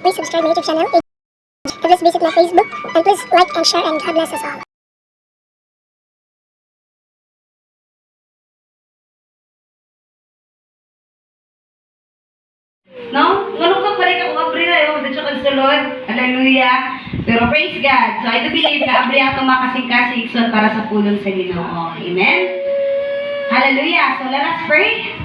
Please subscribe my YouTube channel. And please visit my Facebook. And please like and share, and God bless us all. No? Malungkot pa rin ako abri na yung dito kag sulod. Hallelujah. Pero praise God. So I do believe na abri ato mga kasing-kasing igsoon para sa pulong sa Ginoo. Amen. Hallelujah. So let us pray.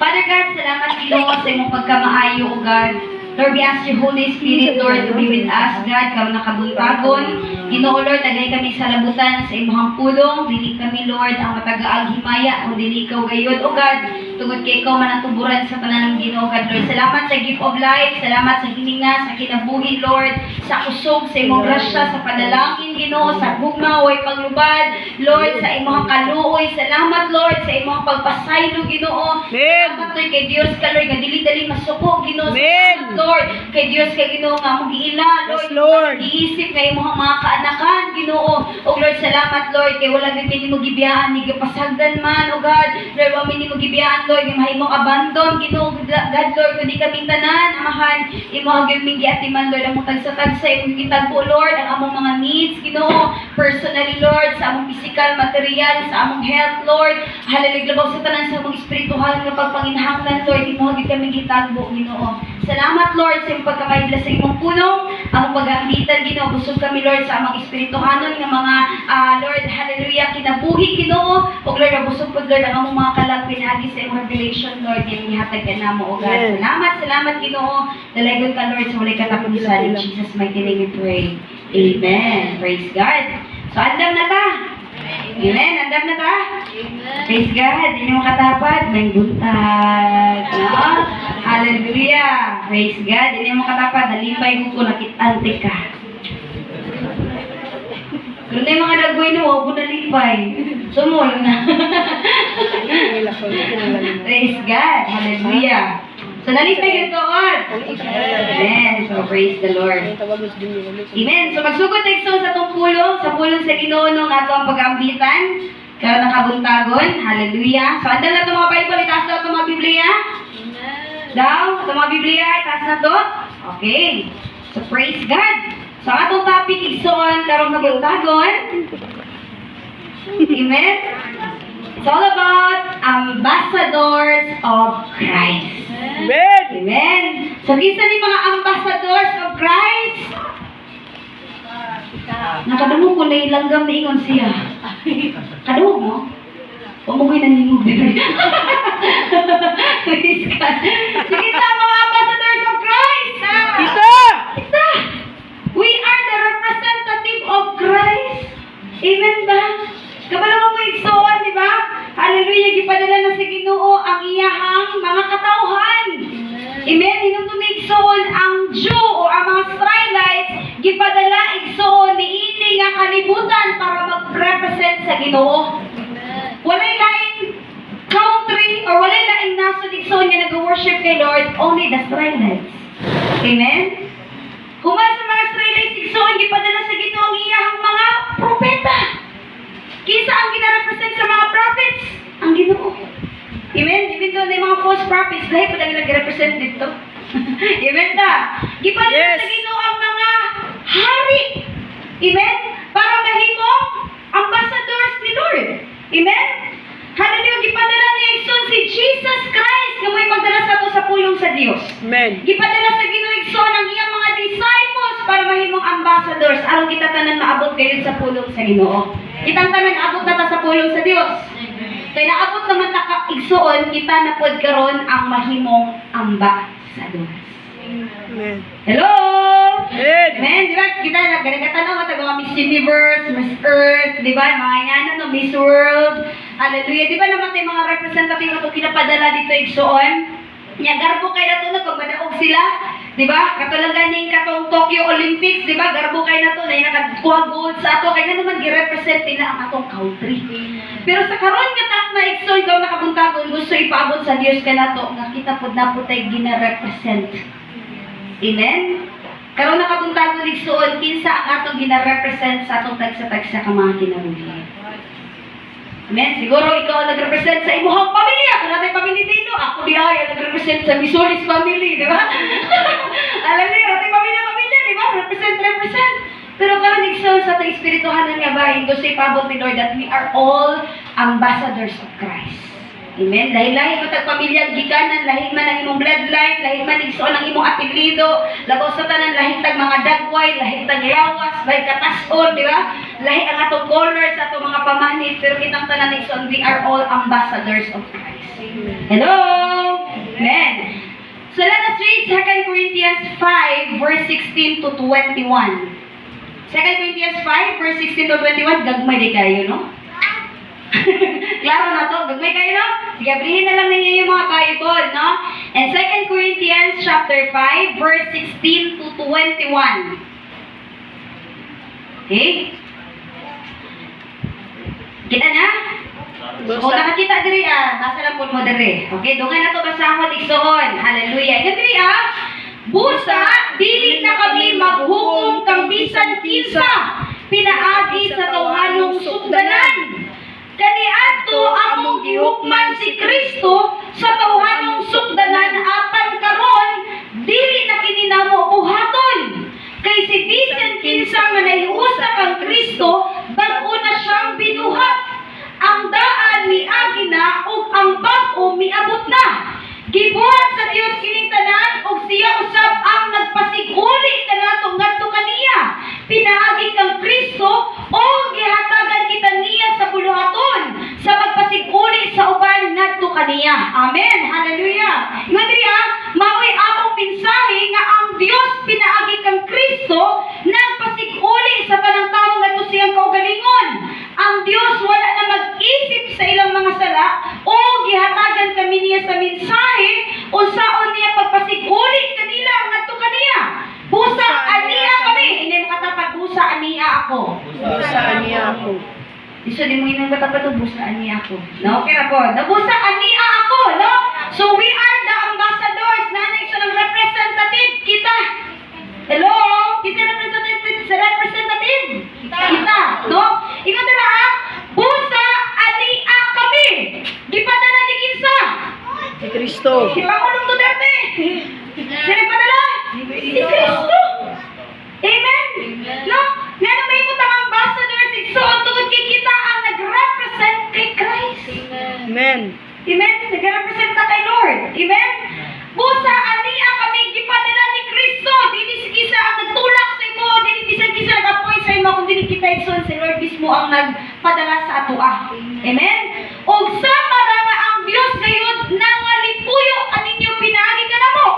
Father God, salamat, Ginoo, sa imong pagkamaayo, O God. Lord, we ask your Holy Spirit, Lord, to be with us, God, karon nga kabuntagon. Ginoo, Lord, tagay kami sa labutan sa imong pulong. Dili kami, Lord, ang matagaag himaya, kung dili ikaw gayod, O God, tungod kay ikaw man ang tuburan sa tanan ng Ginoo, God, Lord. Salamat sa gift of life, salamat sa hininga, sa kinabuhi, Lord, sa kusog, sa imong grasya, sa panalangin, Ginoo, sa gugma, way paglubad, Lord, sa imong kaluoy. Salamat, Lord, sa imong pagpasaylo, Ginoo. Amen. Salamat, Lord, kay Dios ka, Lord, nga dili dali masuko, Ginoo. Amen. Salamat, Lord, kay Dios ka, Ginoo, nga among giila, Lord. Yes, Lord. Giisip nga imong mga kaanakan, Ginoo. O Lord, salamat, Lord, kay wala gyud nimo gibiyaan ni gipasagdan man, O God. Lord, wa mi nimo gibiyaan, Lord, nga mahimong abandon, Ginoo, God, Lord, kundi kaming tanan, Amahan, imo gyud ming giatiman, Lord, among tagsa-tagsa imong gitagbo, Lord, ang among mga needs, Ginoo, personally, Lord, sa among physical, material, sa among health, Lord. Hallelujah, labaw sa tanan sa among espiritual nga pagpanginahanglan, Lord, imo gyud kami gitagbo, Ginoo. Salamat, Lord, sa imong pagkamaybla sa imong pulong, among paghambitan, Ginoo, busog kami, Lord, sa among espirituhanon nga mga Lord, hallelujah, kinabuhi, Ginoo. Ug Lord, busog pud, Lord, ang among mga kalag pinaagi sa imong revelation, Lord, nga gihatag ka namo, O God. Amen. Salamat, salamat, Ginoo. Dalaygon ka, Lord, sa walay katapusan. In Jesus' mighty name we pray. Amen. Praise God. So, andam na ta. Amen. Andam na ta. Praise God. Hindi mo katapad. May buntag. No? Hallelujah. Praise God. Hindi mo katapad. Nalipay ko nakit-ante ka. Pero na yung mga nagboy no, huwag ko nalipay. Sumul na. Praise God. Hallelujah. So, nalipay ka doon. Amen. So, praise the Lord. Amen. So magsugod tayo sa atong pulong, sa pulong sa Ginoo no nga ato ang pag-ambitan karon nga kabuntagon. Hallelujah. So andam na itong mga Bible, itaas na itong mga Biblia. Daw, itong mga Biblia, itaas na to. Okay. So praise God. So atong topic, igsoon, karong kabuntagon. Amen. It's all about ambassadors of Christ. Amen. Amen. So, kinsa ni mga ambassadors of Christ? Nakadungog ko na ilanggam na ingon siya. Kadungog mo? Huwag mo ko'y naningog. Praise God. Sige sa mga ambassadors of Christ. Kita! Kita! We are the representative of Christ. Amen ba? Kabalo mo igsoon, di ba? Hallelujah, gipadala na sa Ginoo ang iyahang mga katawhan. Amen. Hinumdum, igsoon, ang Jew o ang mga Israelites gipadala, igsoon, niini nga kalibutan para mag-represent sa Ginoo. Walay laing country or walay laing nasod, igsoon, nga nag-worship kay Lord, only the Israelites. Amen? Human sa mga Israelites, igsoon, gipadala sa Ginoo ang iyahang mga propeta. Kinsa ang gina-represent sa mga prophets? Ang Ginoo. Amen? Even though na mga false prophets, dahil pa lang nag-represent dito. Amen ta? Gipadala sa Ginoo ang mga hari. Amen? Para mahimong ambassadors ni Lord. Amen? Hallelujah. Gipadala ni igsoon si Jesus Christ nga mo'y magdala sa ato sa pulong sa Dios. Amen. Gipadala sa Ginoo, igsoon, ang iyang mga disciples para mahimong ambassadors aron kita tanan maabot gayud sa pulong sa Ginoo. Kitang tanan abot na ta sa pulong sa Dios. Kay naabot naman ta ka, igsoon, kita na pod karon ang mahimong ambassadors. Amen. Hello? Amen. Amen, di ba? Kita na ganagatan na mga Miss Universe, Miss Earth, di ba? Mga ingana no, Miss World. Hallelujah. Di ba naman tayo mga representative na kinapadala dito, igsoon? Nya garbo kay na to no pag madaog sila, di ba? Katulad ganing katong Tokyo Olympics, di ba? Garbo kay na to na nakakuha gold sa ato kay nga naman gi-represent nila ang atong country. Pero sa karon nga tak na, igsoon, ikaw nakabuntagon, gusto ipaabot sa Dios kanato nga kita pud na pud tay gina-represent. Amen? Karon nakabuntagon, igsoon, kinsa ang atong gina-represent sa atong tagsa-tagsa ka mga kinabuhi? Amen? Siguro ikaw ang nag-represent sa imuhang pamilya. Kung natay pamilya dito, ako di ay ang nag-represent sa Misolis family, di ba? Alam niyo, igsoon, sa atong espirituhanon nga bahin, gusto ipabot ni Lord that we are all ambassadors of Christ. Amen. Lahi-lahi man tag pamilya gikanan, lahi man ang imong bloodline, lahi man, igsoon, ang imong apelyido, labaw sa tanan lahi tag mga dagway, lahi tag lawas, lahi katason, di ba? Lahi ang atong color sa atong mga pamanit, pero kitang tanan, igsoon, we are all ambassadors of Christ. Hello? Amen. So let us read 2 Corinthians 5 verse 16 to 21. 2 Corinthians 5 verse 16 to 21, gagmay di kayo, no? Klaro na to, gagmay kayo, no? Sige, abrihin na lang ninyo yung mga Bible, no? And 2 Corinthians chapter 5 verse 16 to 21. Okay? Kita na? Kung nakakita diri ah, basa lang po mo diri. Okay, dungan na to basahon, igsoon. Hallelujah. Ingon diri ah. Busa, dili na kami maghukom kang bisan kinsa pinaagi sa tawhanong sugdanan. Kaniadto among gihukman si Kristo sa tawhanong sugdanan, apan karon dili na kini namo buhaton. Kay si bisan kinsa nga nahiusa kang Kristo, bag-o na siyang binuhat. Ang daan miagi na ug ang bag-o miabot na. Gibuhat sa Dios kining tanan ug siya usab ang nagpasiguli kanato ngadto kaniya pinaagi kang Kristo, o gihatagan kita niya sa buluhaton sa pagpasiguli sa uban ngadto kaniya. Amen. Hallelujah. Nga diri ah, mao'y among mensahe nga ang Dios pinaagi kang Kristo nagpasiguli sa tanang tawo ngadto siyang kaugalingon. Ang Dios wala na mag-isip sa ilang mga sala o gihatagan kami niya sa mensahe unsaon niya pagpasiguli kanila ngadto kaniya. Busa ania kami. Hindi mo katapat, busa ania ako. Busa ania ako. Iso di mo inong katapat to, busa ania ako. No, okay ra po. No, busa ania ako, no? So we are the ambassadors. Nanay sa ng representative kita. Hello? Kita representative sa representative. Kita, no? Ingon dira ah, busa ania kami. Gipadala ni kinsa? Si Kristo. Si Pangulong Duterte. Sino padala? Si Kristo. Amen? No? Nga na may ang ambassadors, igsoon, tungod kay kita ang nag-represent kay Christ. Amen. Amen? Nag-represent ta kay Lord. Amen? Busa ania kami gipadala ni Kristo. Dili si kinsa ang nagtulak sa imo, dili bisan kinsa nag-appoint sa imo, kung dili kita, igsoon, si Lord mismo ang nagpadala sa atoa. Amen? Og sama ra nga ang Dios gayud nangalipuyo kaninyo pinaagi kanamo.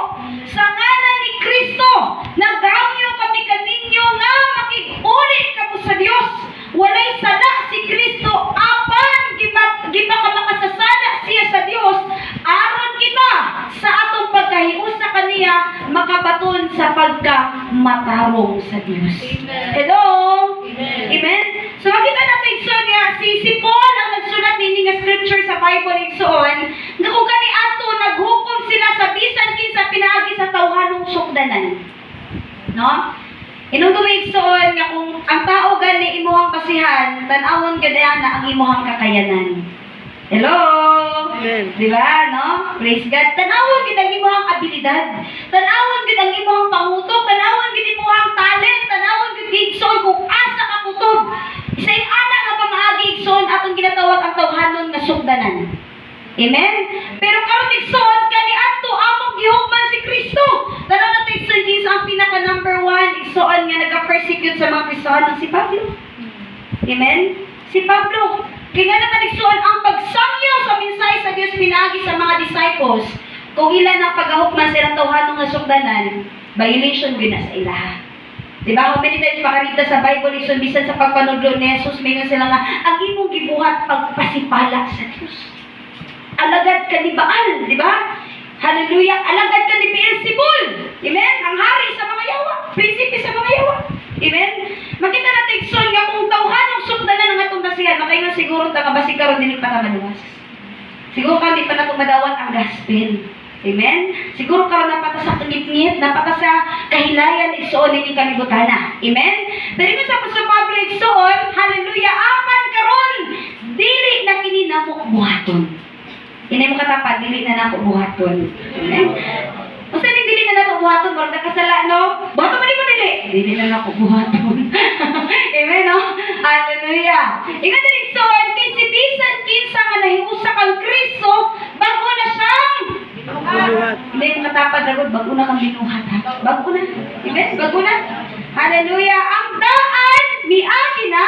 Sa ngalan ni Kristo, nagangyo kami kaninyo nga makig-uli kamo sa Dios. Walay sala si Kristo apan gipakamakasasala siya sa Dios aron kita sa atong pagkahiusa kaniya makabaton sa pagkamatarong sa Dios. Hello? Amen. So makita natin, igsoon, nga si Paul ang nagsulat nini nga scripture sa Bible, igsoon, nga kung kaniadto naghukom sila sa bisan kinsa pinaagi sa tawhanong sukdanan. No? Inong igsoon nga kung ang tao gani imuhang basihan, tan-awon gyud na ang imuhang kakayanan. Hello? Amen. Di ba, no? Praise God. Tanawon gid ang imuhang abilidad. Tanawon gid ang imuhang pangutok. Tanawon gid imuhang talent. Tanawon gid, igsoon, kung asa ka kutob. Sa ana nga pamaagi, igsoon, atong ginatawag ang tawhanon nga sugdanan. Amen? Pero karon, igsoon, kaniadto among gihukman si Kristo. Tanaw na igsoon, kinsa ang pinaka number one, igsoon, nga nagka-persecute sa mga Kristiyano? Si Pablo. Amen? Si Pablo. Kaya nga naman, igsoon, ang pagsangyaw sa mensahe sa Dios pinaagi sa mga disciples, kung ilan ang pagahukman silang tawhanong nga sugdanan, violation gyud na sa ilaha. Di ba? How many times makarita sa Bible, igsoon, bisan sa pagpanudlo ni Jesus, may sila nga, ang imong gibuhat pagpasipala sa Dios. Alagad ka ni Baal, di ba? Hallelujah! Alagad ka ni Beelzebul. Amen? Ang hari sa mga yawa. Prinsipe sa mga yawa. Amen? Makita natin, igsoon, nga kung tawhanong sugdanan ang atong basihan, makaingon siguro ta nga basi karon dili pa ta maluwas. Siguro ka di pa nato madawat ang gospel. Amen? Siguro karon napata sa kangitngit, napata sa kahilayan, igsoon, ining kalibutana. Amen? Pero ingon sa Apostol Pablo, igsoon, hallelujah, apan karon dili na kini namo buhaton. Inay mo katapat, dili na nako buhaton. Amen? Unsa ning dili na nako buhaton, murag nakasala, no? Buhaton man nimo dili. Dili na nako buhaton. Amen. Hallelujah. Ingon diri, igsoon, kay si bisan kinsa nga nahiusa kang Kristo, bago na siyang Binuhat. Hindi mo katapad ragod, bago na kang binuhat, ha? Bago na. Amen? Bago na. Hallelujah. Ang daan, miagi na,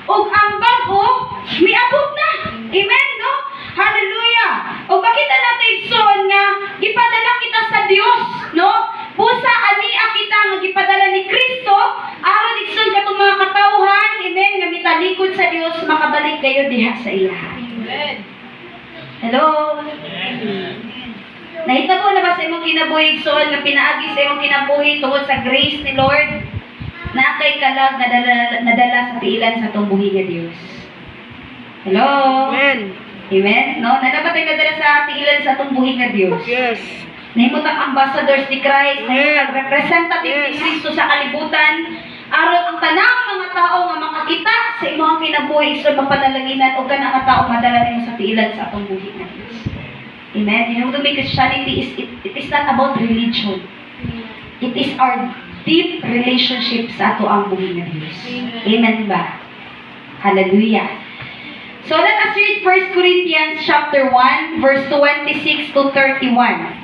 ug ang bago, miabot na. Amen, no? Hallelujah. O makita natin, igsoon, nga gipadala kita sa Dios, no? Busa ania kita nga gipadala ni Kristo aron, igsoon, katong mga katawhan, amen, nga mitalikod sa Dios makabalik kayo diha sa iya. Hello? Nahitabo na ba sa imong kinabuhi, igsoon, nga pinaagi sa imong kinabuhi tungod sa grace ni Lord na kay kalag nadala sa tiilan sa atong buhi nga Dios? Hello? Amen. Amen? No? Naa na ba tayo nadala sa tiilan sa atong buhi nga Dios? Yes. Nahimutang ambassadors ni Christ, Amen. nahimutang representative ni Kristo sa kalibutan, aron ang tanang mga tao nga makakita sa imong kinabuhi, igsoon, mapanalanginan o kanang nga tao madala nimo sa tiilan sa atong buhi nga Dios. Amen. You know, to make Christianity is it is not about religion. It is our deep relationship sa ato ang buhi nga Dios. Amen ba? Hallelujah. So let us read 1 Corinthians chapter 1 verse 26 to 31.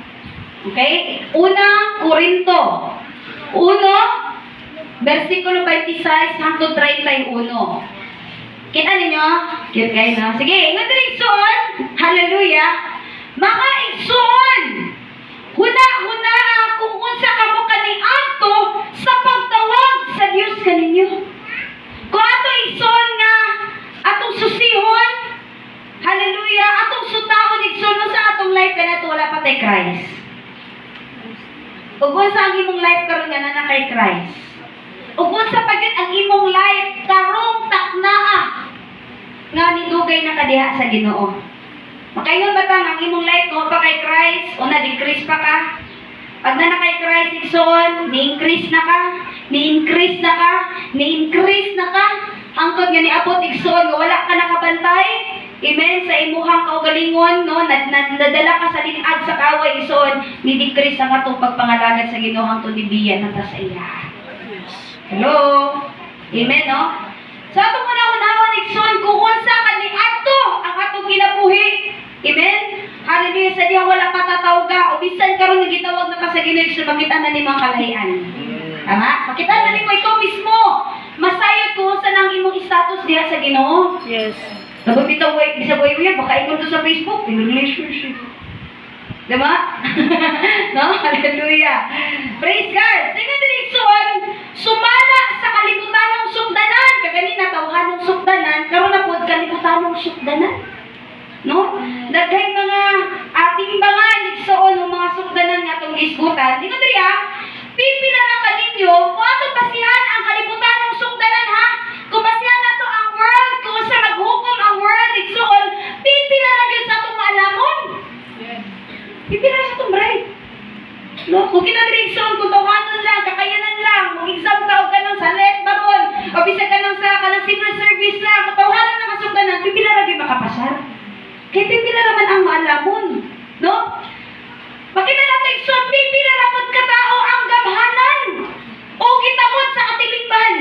Okay? Una Corinto 1 versikulo 26 hangtod 31. Kita ninyo? Cute kayo, no? Sige, ingon diri, igsoon. Hallelujah. Mga igsoon, huna-huna kung unsa kamo kaniadto sa pagtawag sa Dios kaninyo. Kung ato, igsoon, nga atong susihon, hallelujah, atong sutaon, igsoon mo sa atong life kanato wala pa tay Christ. Ug unsa ang imong life karon nga naa kay Christ? Ug unsa pa gyud ang imong life karong taknaa nga nidugay na kadiha sa Ginoo? Makaingon ba ta nga ang imong life mo pa kay Christ o na-decrease pa ka? Pag na kay Christ, igsoon, ni-increase na ka, ni-increase na ka, ni-increase na ka, hangtod nga niabot, igsoon, nga wala ka nakabantay. Amen, sa imuhang kaugalingon, no, nadala ka sa linag sa kaaway, igsoon, ni-decrease ang atong pagpangalagad sa Ginoo hangtod nibiya na ta sa iya. Hello? Amen, no? So, atong una-unawan, igsoon, kung unsa kaniadto ang atong kinabuhi. Amen? Hallelujah. Sa diyang wala pa tatawga, o bisan karon nga gitawag na ka sa Ginoo, igsoon, makita na nimo ang kalahian. Tama? Makita na nimo ikaw mismo. Masayod kung unsa nang imong status diha sa Ginoo. Yes. Tapos bitaw way, bisa way uya, baka ingon to sa Facebook, in relationship. Diba? No? Hallelujah. Praise God. Sige diri, igsoon, sumala sa kalibutanong sukdanan. Kaganina tawhanong sukdanan, karon na pod kalibutanong sukdanan. No? Daghay mga ating mga igsoon ng mga sukdanan nga atong gisgutan. Ingon diri ah, pipila na kaninyo kung ato basihan ang kalibutanong sukdanan ha. Kung basihan nato ang world, kung sa maghukom ang world, igsoon, pipila na gyud sa atong maalamon. Pipila na sa atong bright. No, kung kita diri, igsoon, kung tawanan lang, kakayanan lang, kung exam ka o kanang sa let baron, o bisag kanang sa kanang civil service lang, kung tawanan lang kasugdanan, pipila ra gyud makapasar. Kay pipila ra man ang maalamon, no? Makita natin, igsoon, pipila ra pod katao ang gamhanan o gitamod sa katilingban.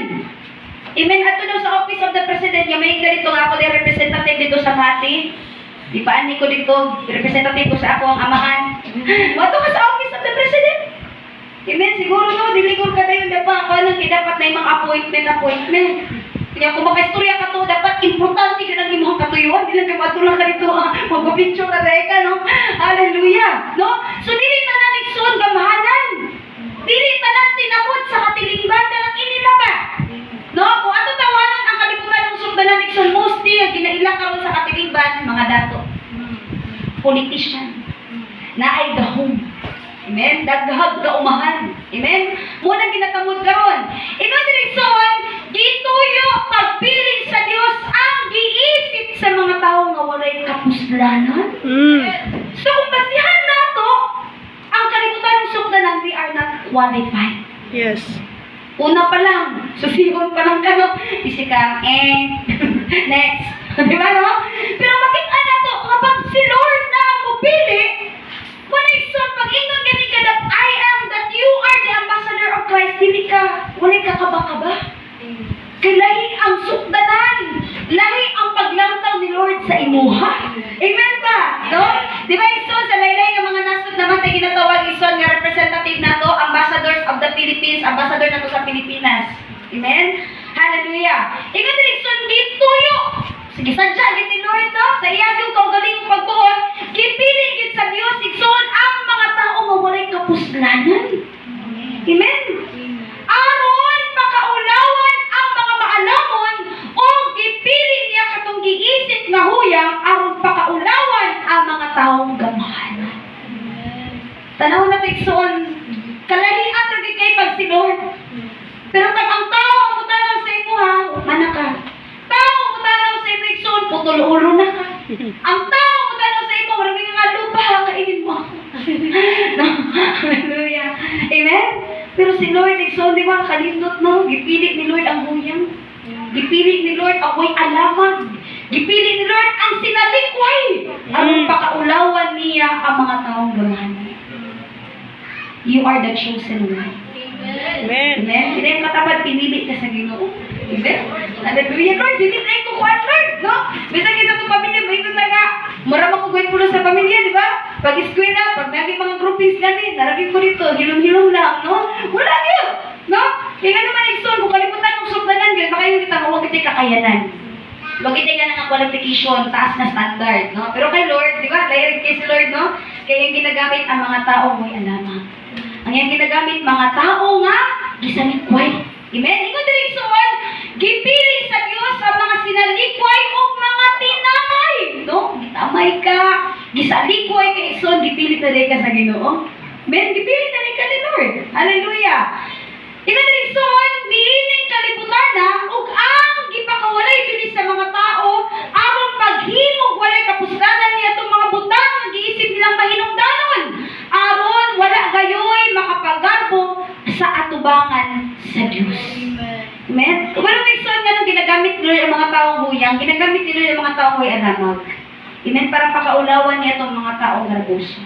Amen. Ato daw sa Office of the President nga may ganito nga ako din representative dito sa Mati. Di pa ani ko dito, representative ko sa ako ang amahan. Wato ka sa Office of the President. Amen. Siguro no, dili ko ka dayon dapat ka nang dapat na imong appointment appointment. Kaya kung makaistorya ka to, dapat importante ka ng imong katuyuan. Di lang ka matulog ka dito, ah, magpa-picture na dahil ka, no? Hallelujah! No? So, dili tanan, igsoon, gamhanan. Dili tanan tinamod sa katilingban, kanang inila ba? No? Kung ato tawanan ang kalibutan ng sukdanan, igsoon, mostly ang ginaila karon sa katilingban, mga dato. Politician. Naay dahom. Amen? Daghag kaumahan. Amen? Muna ginatamod karon. Ingon diri, igsoon, gituyo pagpili sa Dios ang giisip sa mga tao nga walay kapuslanan. So kung basihan nato ang kalibutan ng sukdanan, we are not qualified. Una pa lang, susihon pa lang ka, no? Isi kang, eh, next. Di ba, no? Pero makita na to, kapag si Lord na ang mupili, wala igsoon, pag ingon gani ka that I am, that you are the ambassador of Christ, dili ka, wala ka kaba-kaba. Kay lahi ang sukdanan, lahi ang paglantaw ni Lord sa imuha. Amen ba? No? Di ba, igsoon, sa laylay nga mga nasod naman tayo ginatawag, igsoon, nga representative nato, ambassadors of the Philippines, ambassador nato sa Pilipinas. Amen? Hallelujah. Ingon din, igsoon, gituyo. Sige, sadya gid ni Lord, no? Sa iya yung kaugalingong pagbuot, gipili gid sa Dios, igsoon, ang mga tao nga walay kapuslanan. Amen? Aron makaulawan ang mga maalamon o gipili niya katong giisip nga huyang aron pakaulawan ang mga taong gamahan. Tanaw na, igsoon, kalahian ra gid kay pag si Lord. Pero pag ang tao ang mutanaw sa imo ha, mana ka. Tao ang mutanaw sa imo, igsoon, putol ulo na ka. Ang tao ang mutanaw sa imo, murag nga lupa, kainin mo ako. No? Hallelujah. Amen? Pero si Lord, igsoon, di ba, kalindot, no? Gipili ni Lord ang huyang. Gipili ni Lord ang way alamag. Gipili ni Lord ang sinalikway. Aron pakaulawan niya ang mga taong gamahan. You are the chosen one. Amen. Amen? Hindi yung katapad, pinili ka sa Ginoo. Amen? Hallelujah, Lord. Dili na ko kuan, Lord. No? Bisan isa itong pamilya, may na nga. Mura mo ko pulo sa pamilya, di ba? Pag eskwela, pag naging mga groupings gani, naragin ko dito, hilom-hilom lang, no? Wala yun. No? Kaya nga naman, igsoon, kung kalimutan kong sukdanan, yun, baka yung kita, huwag kita kakayanan. Wag kita nga ng qualification, taas na standard, no? Pero kay Lord, di ba? Lahirin kay si Lord, no? Kaya yung ginagamit ang mga tao may alamang. Ang iyang ginagamit, mga tao nga gisalikway. Amen? Ingon diri, igsoon, gipili sa Dios ang mga sinalikway o mga tinamay. No? Gitamay ka, gisalikway ka, igsoon, gipili na rin ka sa Ginoo. Amen? Gipili na rin ka ni Lord. Hallelujah. Ingon diri, igsoon, niining kalibutan na ug ang gipakawalay kini sa mga tao aron paghimog walay kapuslanan niya itong mga butang nga giisip nilang mahinungdanon aron wala gayoy makapagarbo sa atubangan sa Dios. Amen? Pero igsoon, nga nung ginagamit ni Lord ang mga taong huyang, ginagamit ni Lord ang mga taong way alamag. Amen? Para pakaulawan niya itong mga taong garboso.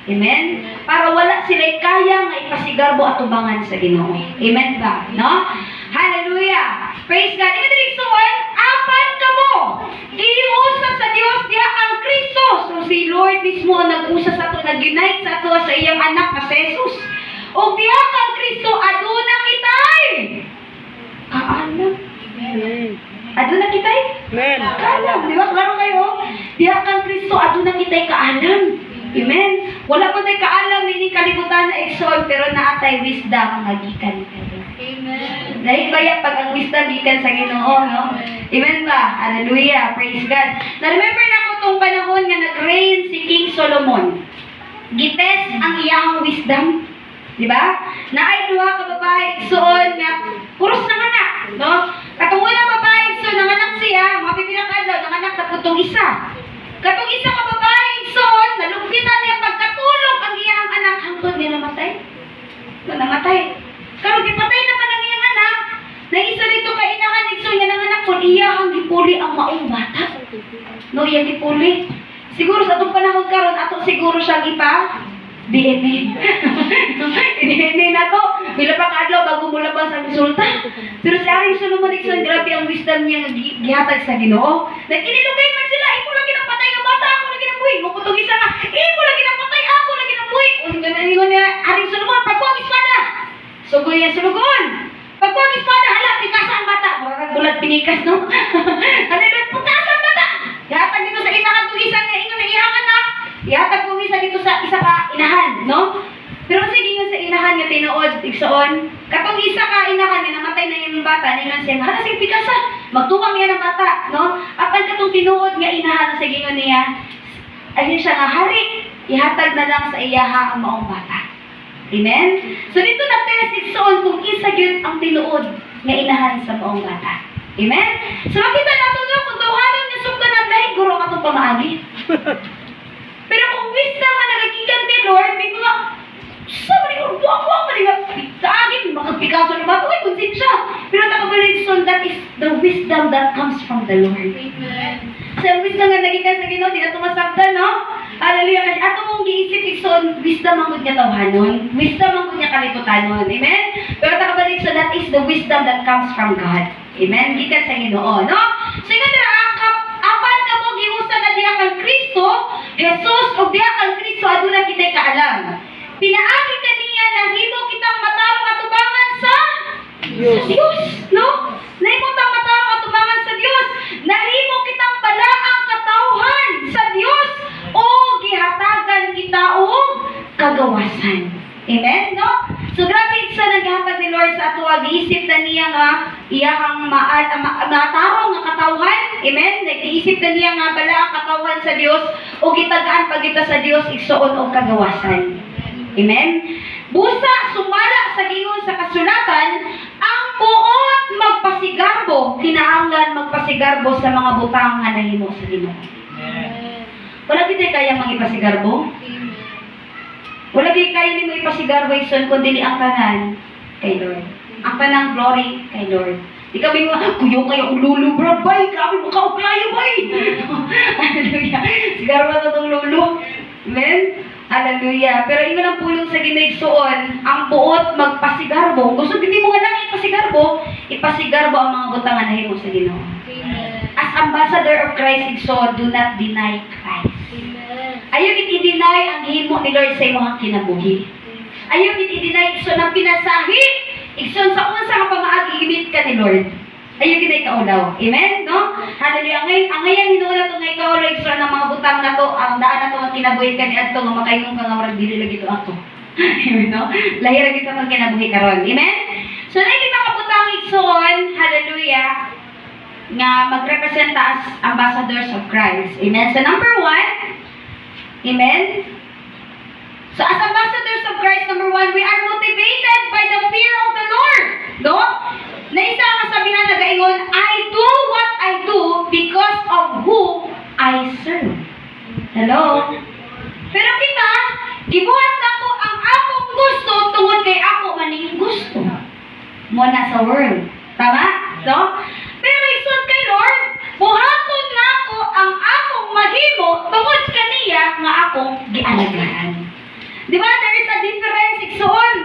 Amen? Para wala sila'y kaya nga ipasigarbo atubangan sa Ginoo. Amen ba? No? Hallelujah! Praise God! Ingon diri, igsoon, apan kamo, giusa sa Dios diha ang Kristo. So si Lord mismo ang nag-usa sa ato, nag-unite sa ato sa iyang anak na si Jesus. O diha kang Kristo, aduna kitay kaalam. Amen. Aduna kitay Amen. kaalam. Di ba? Klaro kayo? Diha kang Kristo, aduna kitay kaalam. Amen? Wala pa tayo kaalam ini kalibutan na, igsoon, pero naa tay wisdom nga gikan kay Lord. Amen. Dahil baya pag ang wisdom gikan sa Ginoo, no? Amen ba? Hallelujah. Praise God. Na-remember na ko tong panahon nga nag-reign si King Solomon. Gitest ang iyang wisdom. Di ba? Naay duha ka babae, igsoon, nga puros nanganak, no? Katong unang babae, igsoon, nanganak siya, mga pipila ka adlaw nanganak na putong isa. Katong isa ka babae, igsoon, nalugpitan niya pagkatulog ang iyang anak hangtod niya namatay. No, namatay. Karon gipatay naman ang iyang anak. Na isa dito kay inahan, igsoon, nga nanganak kun iya ang gipuli ang maong bata. No, iyang gipuli. Siguro sa atong panahon karon ato siguro siyang ipa DNA. DNA na to. Pila pa kaadlaw bago molabas ang resulta. Pero si Aring Solomon, igsoon, grabe ang wisdom niya nga gihatag sa Ginoo. Nag-inilugay man sila, imo lagi nang patay nga bata, ako lagi nang buhi. Muputong isa nga, imo lagi nang patay, ako lagi nang buhi. Ingon niya, Aring Solomon, "Pagkuha ang espada." Sugoy niya sulugon. "Pagkuha ang espada, hala, pikasa ang bata." Murag bulat pinikas, no? Hallelujah, pikasa ang bata. Ihatag dito sa isa ka isa nga ingon na iyang anak. Ihatag ko isa dito sa isa ka inahan, no? Pero sige ingon sa inahan nga tinuod, igsoon. Katong isa ka inahan nga namatay na yung bata, ningon siya, "Hala, sige pikasa. Magtuwang niya ng bata," no? Apan katong tinuod nga inahan, sige ingon niya, ayun siya nga, "Hari, ihatag na lang sa iyaha ang maong bata." Amen? So dito na test, igsoon, kung isa gyud ang tinuod nga inahan sa maong bata. Amen? So makita nato, no, kung tawhanon nga sugdanan, lahi guro ang atong pamaagi. Pero kung wisdom nga nagagikan kay Lord, may mga sa man yung buwak-buwak man nga pitagin, makagpikaso na ba? Uy, konsensya. Pero nakabalik, so that is the wisdom that comes from the Lord. Amen. Sa wisdom nga nagikan sa Ginoo, di na tumasakdan, no? Hallelujah. Kasi ato mong giisip, igsoon, wisdom ang gud nga tawhanon. Wisdom ang gud nga kaliputanon. Amen? Pero takabalik, so that is the wisdom that comes from God. Amen? Gikan sa Ginoo, no? So ingon dira ang kap apan kamo giusa na diha kang Kristo, Jesus, ug diha kang Kristo aduna kitay kaalam. Pinaagi kaniya nahimo kitang matarong atubangan sa Diyos. sa Diyos, no? Nahimo tang matarong atubangan sa Diyos. Nahimo kitang balaang katawhan sa Diyos o gihatagan kita og kagawasan. Amen, no? So grabe sa naghatag ni Lord sa ato, giisip na niya nga iyahang matarong nga katawhan. Amen? Nag-iisip na niya nga balaang katawhan sa Dios o gitagaan pagita sa Dios, igsuon, og kagawasan. Amen? Busa, sumala sa giingon sa kasulatan, ang buot magpasigarbo, kinahanglan magpasigarbo sa mga butang nga nahimo sa Ginoo. Wala kita kaya mangipasigarbo? Wala kay kaya nimo ipasigarbo, igsoon, kundi ang tanan kay Lord. Ang tanang glory kay Lord. Di kami nga, kuyo kayo ang lulu, bro, bay, grabe mo kauklayo, bay. Hallelujah. Sigarbo na itong lulu. Amen? Hallelujah. Pero ingon ang pulong sa Ginoo, igsoon, ang buot magpasigarbo. Gusto hindi mo nga lang ipasigarbo, ipasigarbo ang mga butang nga nahimo sa Ginoo. As ambassador of Christ, igsoon, do not deny Christ. Ayaw gid i-deny ang himo ni Lord sa imong kinabuhi. Ayaw gid i-deny, igsoon, ang pinasahi. Igsoon, sa unsa nga pamaagi gimit ka ni Lord. Ayaw gid ay kaulaw. Amen, no? Hallelujah. Ngay ang ngayon hinuon na to ngay kaulaw, igsoon, ang mga butang nato, ang daan nato ang kinabuhi kaniadto nga makaingon ka nga murag dili lagi to ako. Amen, no? Lahi ra gid sa atong kinabuhi karon. Amen? So naay mga butang, igsoon, hallelujah, nga magrepresenta as ambassadors of Christ. Amen. So number one, amen. So as ambassadors of Christ, number one, we are motivated by the fear of the Lord. No? Na isa ang kasabihan na gaingon, "I do what I do because of who I serve." Hello? Pero kita, gibuhat nako ang akong gusto tungod kay ako maning gusto. Mo na sa world. Tama? No? Pero igsoon, kay Lord, buhaton nako ang akong mahimo tungod kaniya nga akong gialagaran. Di ba? There is a difference, igsoon.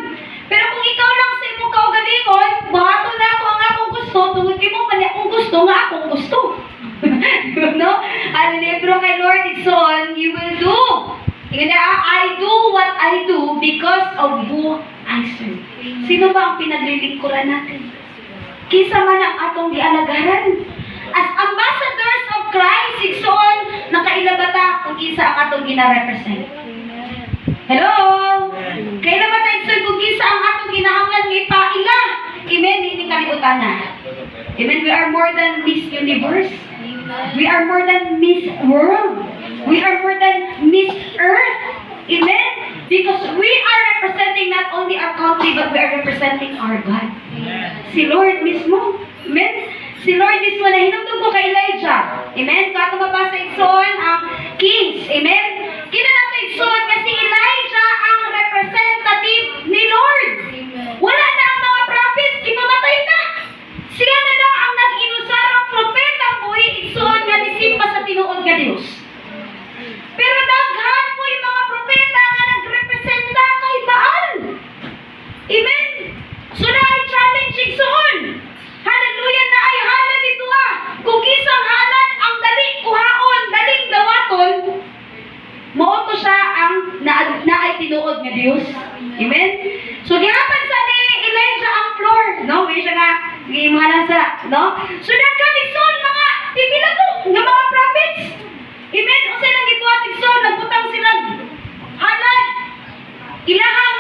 Pero kung ikaw lang sa imong kaugalingon, buhaton nako ang akong gusto tungod kay mo man akong gusto nga akong gusto. No? Hallelujah. Pero kay Lord, igsoon, you will do. Ingon niya, "I do what I do because of who I serve." Sino ba ang pinaglilingkuran natin? Kinsa man ang atong gialagaran? As ambassadors of Christ, igsoon, nakaila ba ta kung kinsa ang atong gina-represent? Hello? Kaila ba ta, igsoon, kung kinsa ang atong ginahanglan nga ipaila? Amen, ini kalibutan na. Amen, we are more than Miss Universe. We are more than Miss World. We are more than Miss Earth. Amen? Because we are representing not only our country, but we are representing our God. Si Lord mismo. Amen? Si Lord mismo na hinumdum ko kay Elijah. Amen? Kung ato mabasa, igsoon, ang Kings. Amen? Kita nato, igsoon, nga si Elijah ang representative ni Lord. Wala na ang mga prophets, gipamatay na. Siya na lang ang nag-inusarang propeta buhi, igsoon, nga nisimba sa tinuod nga Dios. Pero daghan po yung mga propeta nga nagrepresenta kay Baal. Amen? So naay challenge, igsoon. Hallelujah, naay halad dito ah. Kung kinsang halad ang dali kuhaon, daling dawaton, mao to siya ang naay tinuod nga Dios. Amen? So gihatag sa ni Elijah ang floor, no? May siya nga mga nasa, no? So daghan, igsoon, mga pipila to nga mga prophets. Amen? Unsay nang gibuhat, igsoon, nagbutang sila halad. Ilahang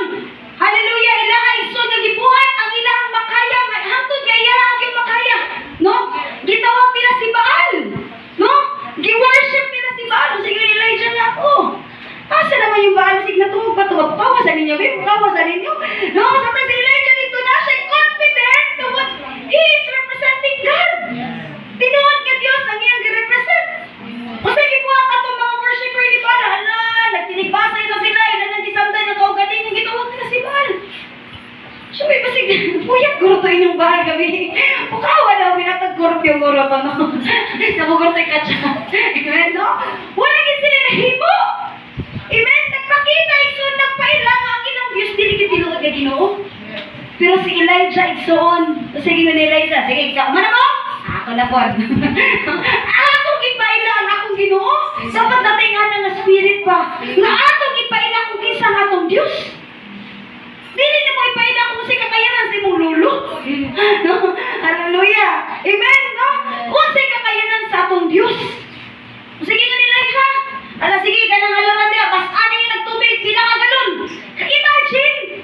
hallelujah, ilahang, igsoon, nga gibuhat ang ilahang makaya, nga hangtod nga ilahang yung makaya, no? Gitawag nila si Baal, no? Gi-worship nila si Baal. Sige, Elijah nga ako. Asa naman yung Baal? Sige, natungog pa to. Kawa sa ninyo, babe. Kawa sa ninyo. No, sa si Elijah dito na siya confident tungod he is representing God. Tinuod nga Dios ang iyang gi-represent. Unsa gibuhat atong mga worshipper ni Baal? Hala, nagtinigbasay na sila, ila nang gisamdan ng kaugalingon, gitawag nila si Baal. Siya may basig, puyat guro to inyong Baal gabi. Pukawa na, binatag guro yung guro to, no? Namuguro tayo katsa. Amen, no? Wala gid sila nahimo. Kita, igsoon, nagpaila nga ang ilang Diyos, dili gid tinuod nga Ginoo. Pero si Elijah, igsoon. Sige nga ni Elijah, sige, ikaw man mo. Ako na po. Akong ipaila ang akong Ginoo. Dapat natin nga nga spirit ba? Nga atong ipaila kung kinsa ang atong Diyos. Dili na mo ipaila kung si kakayanan sa imong lolo. No? Hallelujah. Amen, no? Kung si kakayanan sa atong Diyos. Sige nga nila siya. Ala, sige, kanang halaran niya. Bas ani yung nagtubig, pila ka galon. Imagine!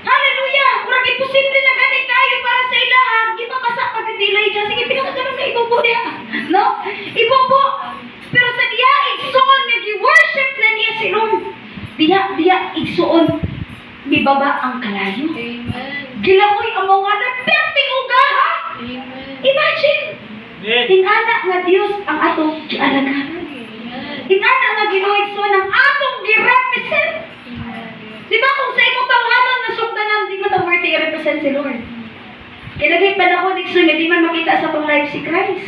Hallelujah! Murag imposible na gani kayo para sa ila ha. Gipabasa pag ni Elijah. Sige, pila ka galon na ibubo niya. No? Ibubo. Pero sa diya, igsoon, nag-worship na niya si Lord. Diya, diya, igsoon. Mibaba ang kalayo. Amen. Gilangoy ang mga na uga, ha? Amen. Imagine! Amen. Ingana nga Dios ang atong gialagaran. Amen. Ingana nga Ginoo, igsoon, ang atong gi-represent. Amen. Di ba kung sa imong tawhanon nga sugdanan, di mo ta worthy i-represent si Lord? Kaya naging panahon, igsoon, nga di man makita sa atong life si Christ.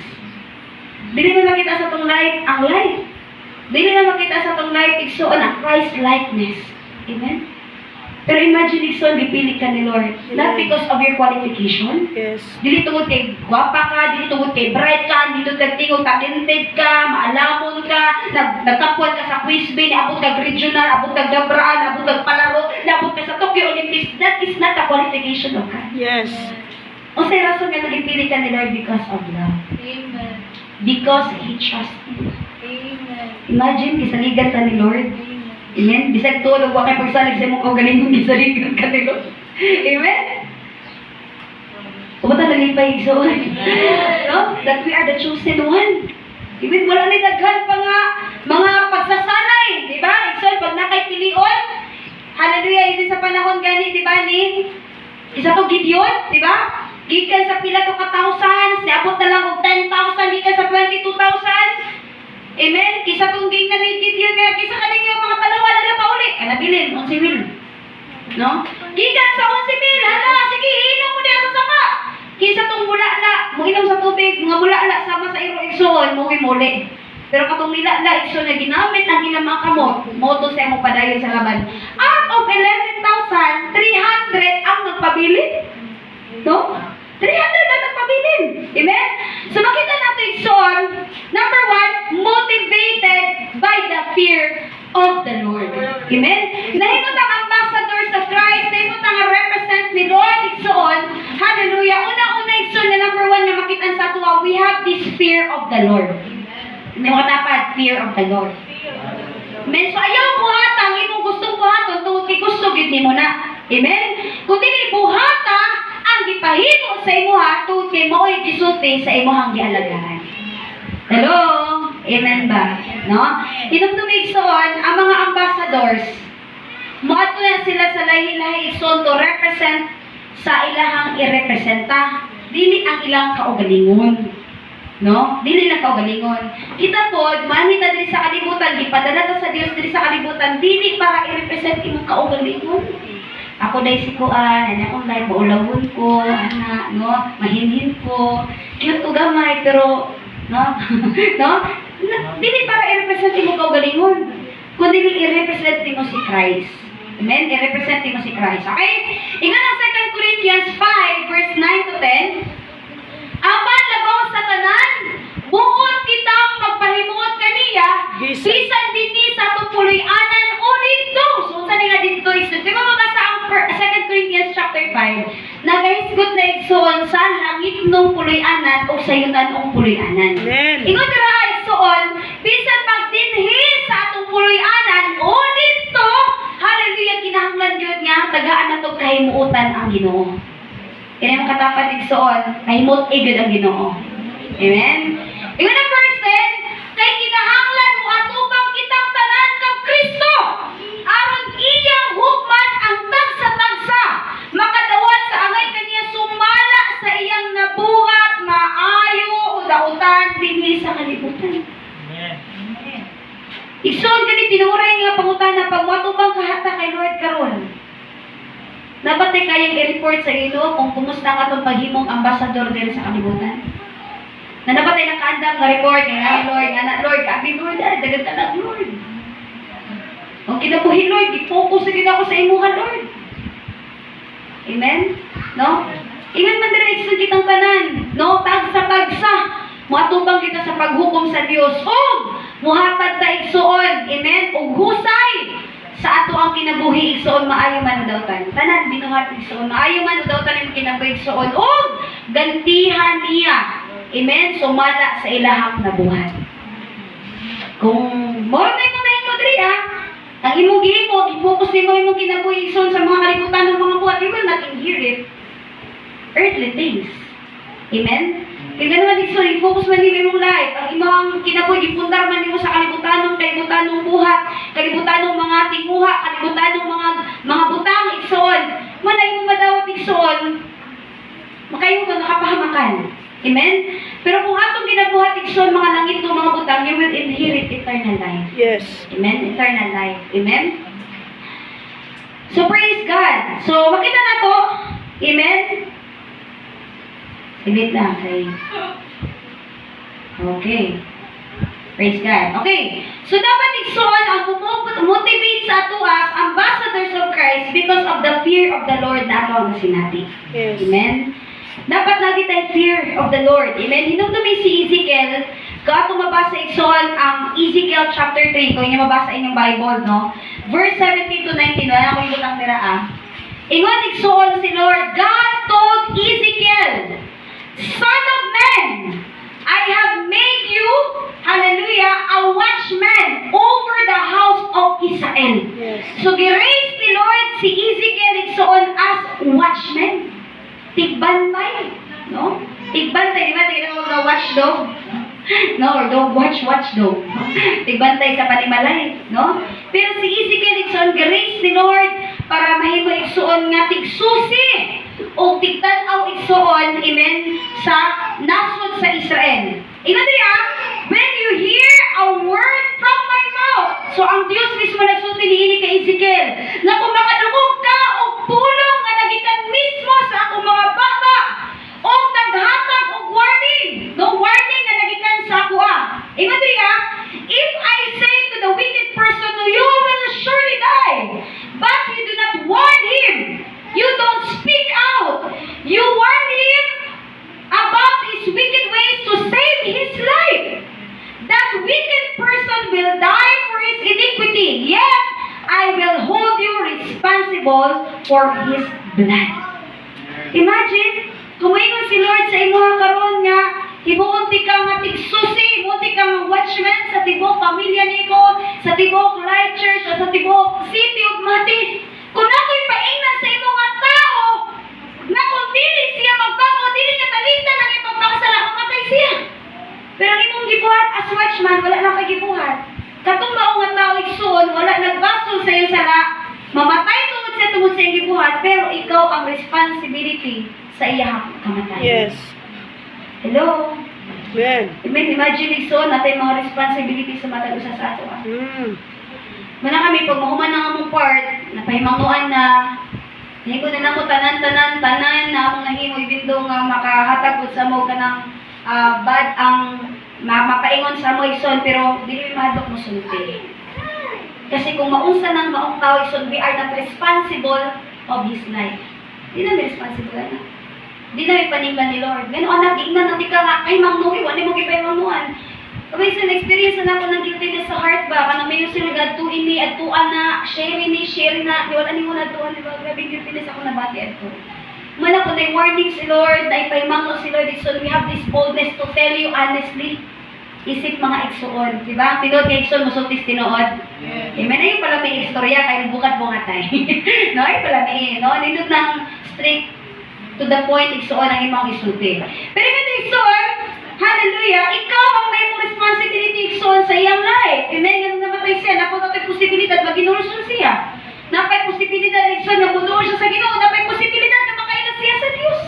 Dili man makita sa atong life ang life. Dili man makita sa atong life, igsoon, ang Christ likeness. Amen? Pero imagine, igsoon, gipili ka ni Lord. Not because of your qualification. Dili tungod kay gwapa ka, dili tungod kay bright ka, dili tungod kay tingog talented ka, maalamon ka, nagkapuan ka sa quiz bee, niabot kag regional, abot kag gabraan, abot kag palaro, niabot ka sa Tokyo Olympics. That is not a qualification of God. Unsay rason nga nagipili ka ni Lord? Because of love. Amen. Because He trusts you. Amen. Imagine, gisaligan ta ni Lord. Amen. Amen? Bisag tulog, wa kay pagsalig sa imong kaugalingon, gisaligan ka ni Lord. Amen? Umuta nalipay, igsoon. No? That we are the chosen one. Even wala ni daghan pa nga mga pagsasanay, di ba? Igsoon, pag nakay pilion, hallelujah, even sa panahon gani, di ba, ni isa to Gideon, di ba? Gikan sa pila to ka thousands, niabot na lang og 10,000, gikan sa 22,000. Amen? Kisa tong ging na ni Gideon nga, kisa kaninyo mga palawan na pa uli. Kanabilin, 11,000. No? Gikan sa 11,000, hala, sige, inom mo diya sa sapa. Kisa tong mula-la, muinom sa tubig, mga mula-la sama sa iro, igsoon, muwi muli. Pero katong nila-la, igsoon nga ginamit ang ilang mga kamot, moto siya mo padayon sa laban. Out of 11,300 ang nagpabilin. No? 300 ang nagpabilin. Amen? So makita natin, igsoon, number one, motivated by the fear of the Lord. Amen? Nahimot ang ambassadors of Christ, nahimot ang represent ni Lord, igsoon. Hallelujah. Una-una, igsoon, na number one nga makita sa tuwa, we have this fear of the Lord. May mga dapat, fear of the Lord. Amen? So ayaw buhata ang imong gustong buhaton tungod kay gusto gyud nimo na. Amen? Kung dili buhata ang gipahimo sa imuha tungod kay mao'y gisulti sa imuhang gialagaran. Hello? Amen ba? No? Hinumdumi, igsoon, ang mga ambassadors, moadto na sila sa lahi-lahi, igsoon, to represent sa ilahang irepresenta. Dili ang ilang kaugalingon. No? Dili lang kaugalingon. Kita po, manita diri sa kalibutan, gipadala ta sa Dios diri sa kalibutan, dili para i-represent imong kaugalingon. Ako dahil si Kuan, ani akong life, maulawon ko, ana, no? Mahinhin ko, cute ko gamay, pero, no? No? Dili para i-represent imong kaugalingon. Kundi i-represent nimo si Christ. Amen? I-represent nimo si Christ. Okay? Ingon ang 2 Corinthians 5, verse 9 to 10, "Apan labaw sa tanan, buot kitang magpahimuot kaniya, bisan dinhi sa atong puloy-anan o didto." So, unsa ni nga didto, igsoon? Di ba mabasa ang 2 Corinthians chapter 5? Nagahisgot na, igsoon, sa langit nung puloy-anan o sa yutan-ong puloy-anan. Amen. Ingon dira, igsoon, bisan pag dinhi sa atong puloy-anan o didto, hallelujah, kinahanglan gyud nga tagaan nato kahimuotan ang Ginoo. Kaya yung katapat, igsoon, kahimot gyud ang Ginoo. Amen? Ingon ang verse 10, "Kay kinahanglan mo atubang kitang tanan kang Kristo aron iyang hukman ang tagsa-tagsa makadawat sa angay kaniya sumala sa iyang nabuhat, maayo o dautan, dinhi sa kalibutan." Amen. Igsoon, kani tinuray nga pangutana, pag moatubang kahata kay Lord karon, dapat ay kayang i-report sa Ginoo kung kumusta ang atong paghimong ambassador diri sa kalibutan. Na dapat ay nakaandam nga report nga, "Ay, Lord, nga na Lord, kabi Lord, ay dagan ka na Lord." Ang kinabuhi, Lord, i-focus na gid ako sa imuha, Lord. Amen? No? Ingon man dira, igsoon, kitang tanan, no? Tagsa-tagsa moatubang kita sa paghukom sa Dios ug muhatag ta, igsuon, amen, ug husay sa ato ang kinabuhi, igsuon, maayo man o dautan. Tanan binuhat, igsuon, maayo man o dautan ang kinabuhi, igsuon, ug gantihan niya. Amen, sumala sa ilahang nabuhat. Kung mao na imong nahimo diri ah, ang imong gihimo, i-focus nimo imong kinabuhi, igsuon, sa mga kalibutan ng mga buhat, you will not inherit earthly things. Amen? Kaya naman, igsoon, i-focus man nimo imong life. Ang imong kinabuhi, gipundar man nimo sa kalibutanong buhat, kalibutanong mga tinguha, kalibutanong mga butang, igsoon. Man ay imong madawat, igsoon, makayo ka nakapahamakan. Amen? Pero kung atong ginabuhat, igsoon, mga langit ng mga butang, you will inherit eternal life. Amen? Eternal life. Amen? So, praise God. So, makita na to. Amen? Wait lang. Okay. Okay. Praise God. Okay. So, dapat, igsoon, ang motivate sa ato as ambassadors of Christ because of the fear of the Lord na ato ang sinati. Amen? Dapat lagi tayo fear of the Lord. Amen? Hinumdumi si Ezekiel, kung ato mabasa, igsoon, ang Ezekiel chapter 3, kung inyo mabasa inyong Bible, no? Verse 17 to 19, wala akong ibutang dira ah. Ingon, igsoon, si Lord, God told Ezekiel, "Son of man, I have made you, hallelujah, a watchman over the house of Israel." So, gi-raise ni Lord si Ezekiel, igsoon, as watchman. Tigbantay. No? Tigbantay, di ba? Tignan mo mga watchdog. No, or dog watch, watchdog. Tigbantay sa panimalay, no? Pero si Ezekiel, igsoon, gi-raise ni Lord para mahimo, igsoon, nga tigsusi o tigtan-aw, igsoon, amen, sa nasod sa Israel. Ingon niya, "When you hear a word from my mouth," so ang Dios mismo nagsulti niini kay Ezekiel, na kung makadungog ka og pulong nga nagikan mismo sa akong mga baba, o naghatag og warning, no, warning nga nagikan sa ako ah. Ingon niya, "If I say to the wicked person, 'You will surely die,' but you do not warn him, you don't speak out, you warn him about his wicked ways to save his life. That wicked person will die for his iniquity, yet I will hold you responsible for his blood." Imagine, kung moingon si Lord sa imuha karon nga himuon ti ka nga tigsusi, himuon ti ka nga watchman sa tibuok pamilya nimo, sa tibuok Light Church, o sa tibuok City of Mati. Kung ako'y paingnan sa imo nga tao, nga kung dili siya magbago, dili niya talikdan ang ipagpakasala, mamatay siya. Pero ang imong gibuhat as watchman, wala na kay gibuhat. Katong mao nga tao, igsoon, wala nagbasol sa iyong sala, mamatay tungod sa iyong gibuhat, pero ikaw ang responsibility sa iyang kamatayon. Hello? Amen. Amen. Imagine, igsoon, natay mga responsibility sa matag usa sa ato ah. Mana kami, pag mahuman ang among part, napahimangnoan na, nahimo na namo tanan tanan tanan na among nahimo, even though nga makahatag pud sa mo kanang bad ang mapaingon sa mo, igsoon, pero dili mi mahadlok mo sulti. Kasi kung maunsa ng maong tao, igsoon, we are not responsible of his life. Di na mi responsible na. Di na mi paninglan ni Lord. Ngano anak, giingnan na ka nga, ay mangnuhi, wala mo gipahimangnuan. Kamay sa experience na nako ng guiltiness sa heart ba, kanang mayo sila adto ini, adtuan na, share ni, share na, di wala nimo nadtuan, di ba? Grabe guiltiness ako nabati adto. Man ako na warning si Lord, na ipahimangno si Lord, so we have this boldness to tell you honestly. Isip mga igsuon, di ba? Tinuod nga, igsuon, musultis tinuod. Amen. Ayun pala may istorya, kay bukat bungatay. No, ay pala may, no? Nindot ng straight to the point, igsuon, ang imong isulti. Pero ito, igsuon, hallelujah, ikaw ang may mong responsibility, igsuon, sa iyang life. Amen, ganun namatay siya, napo na posibilidad, maginulson siya. Napay posibilidad, igsuon, nga muduol siya sa Ginoo, napay posibilidad na makaila siya sa Dios.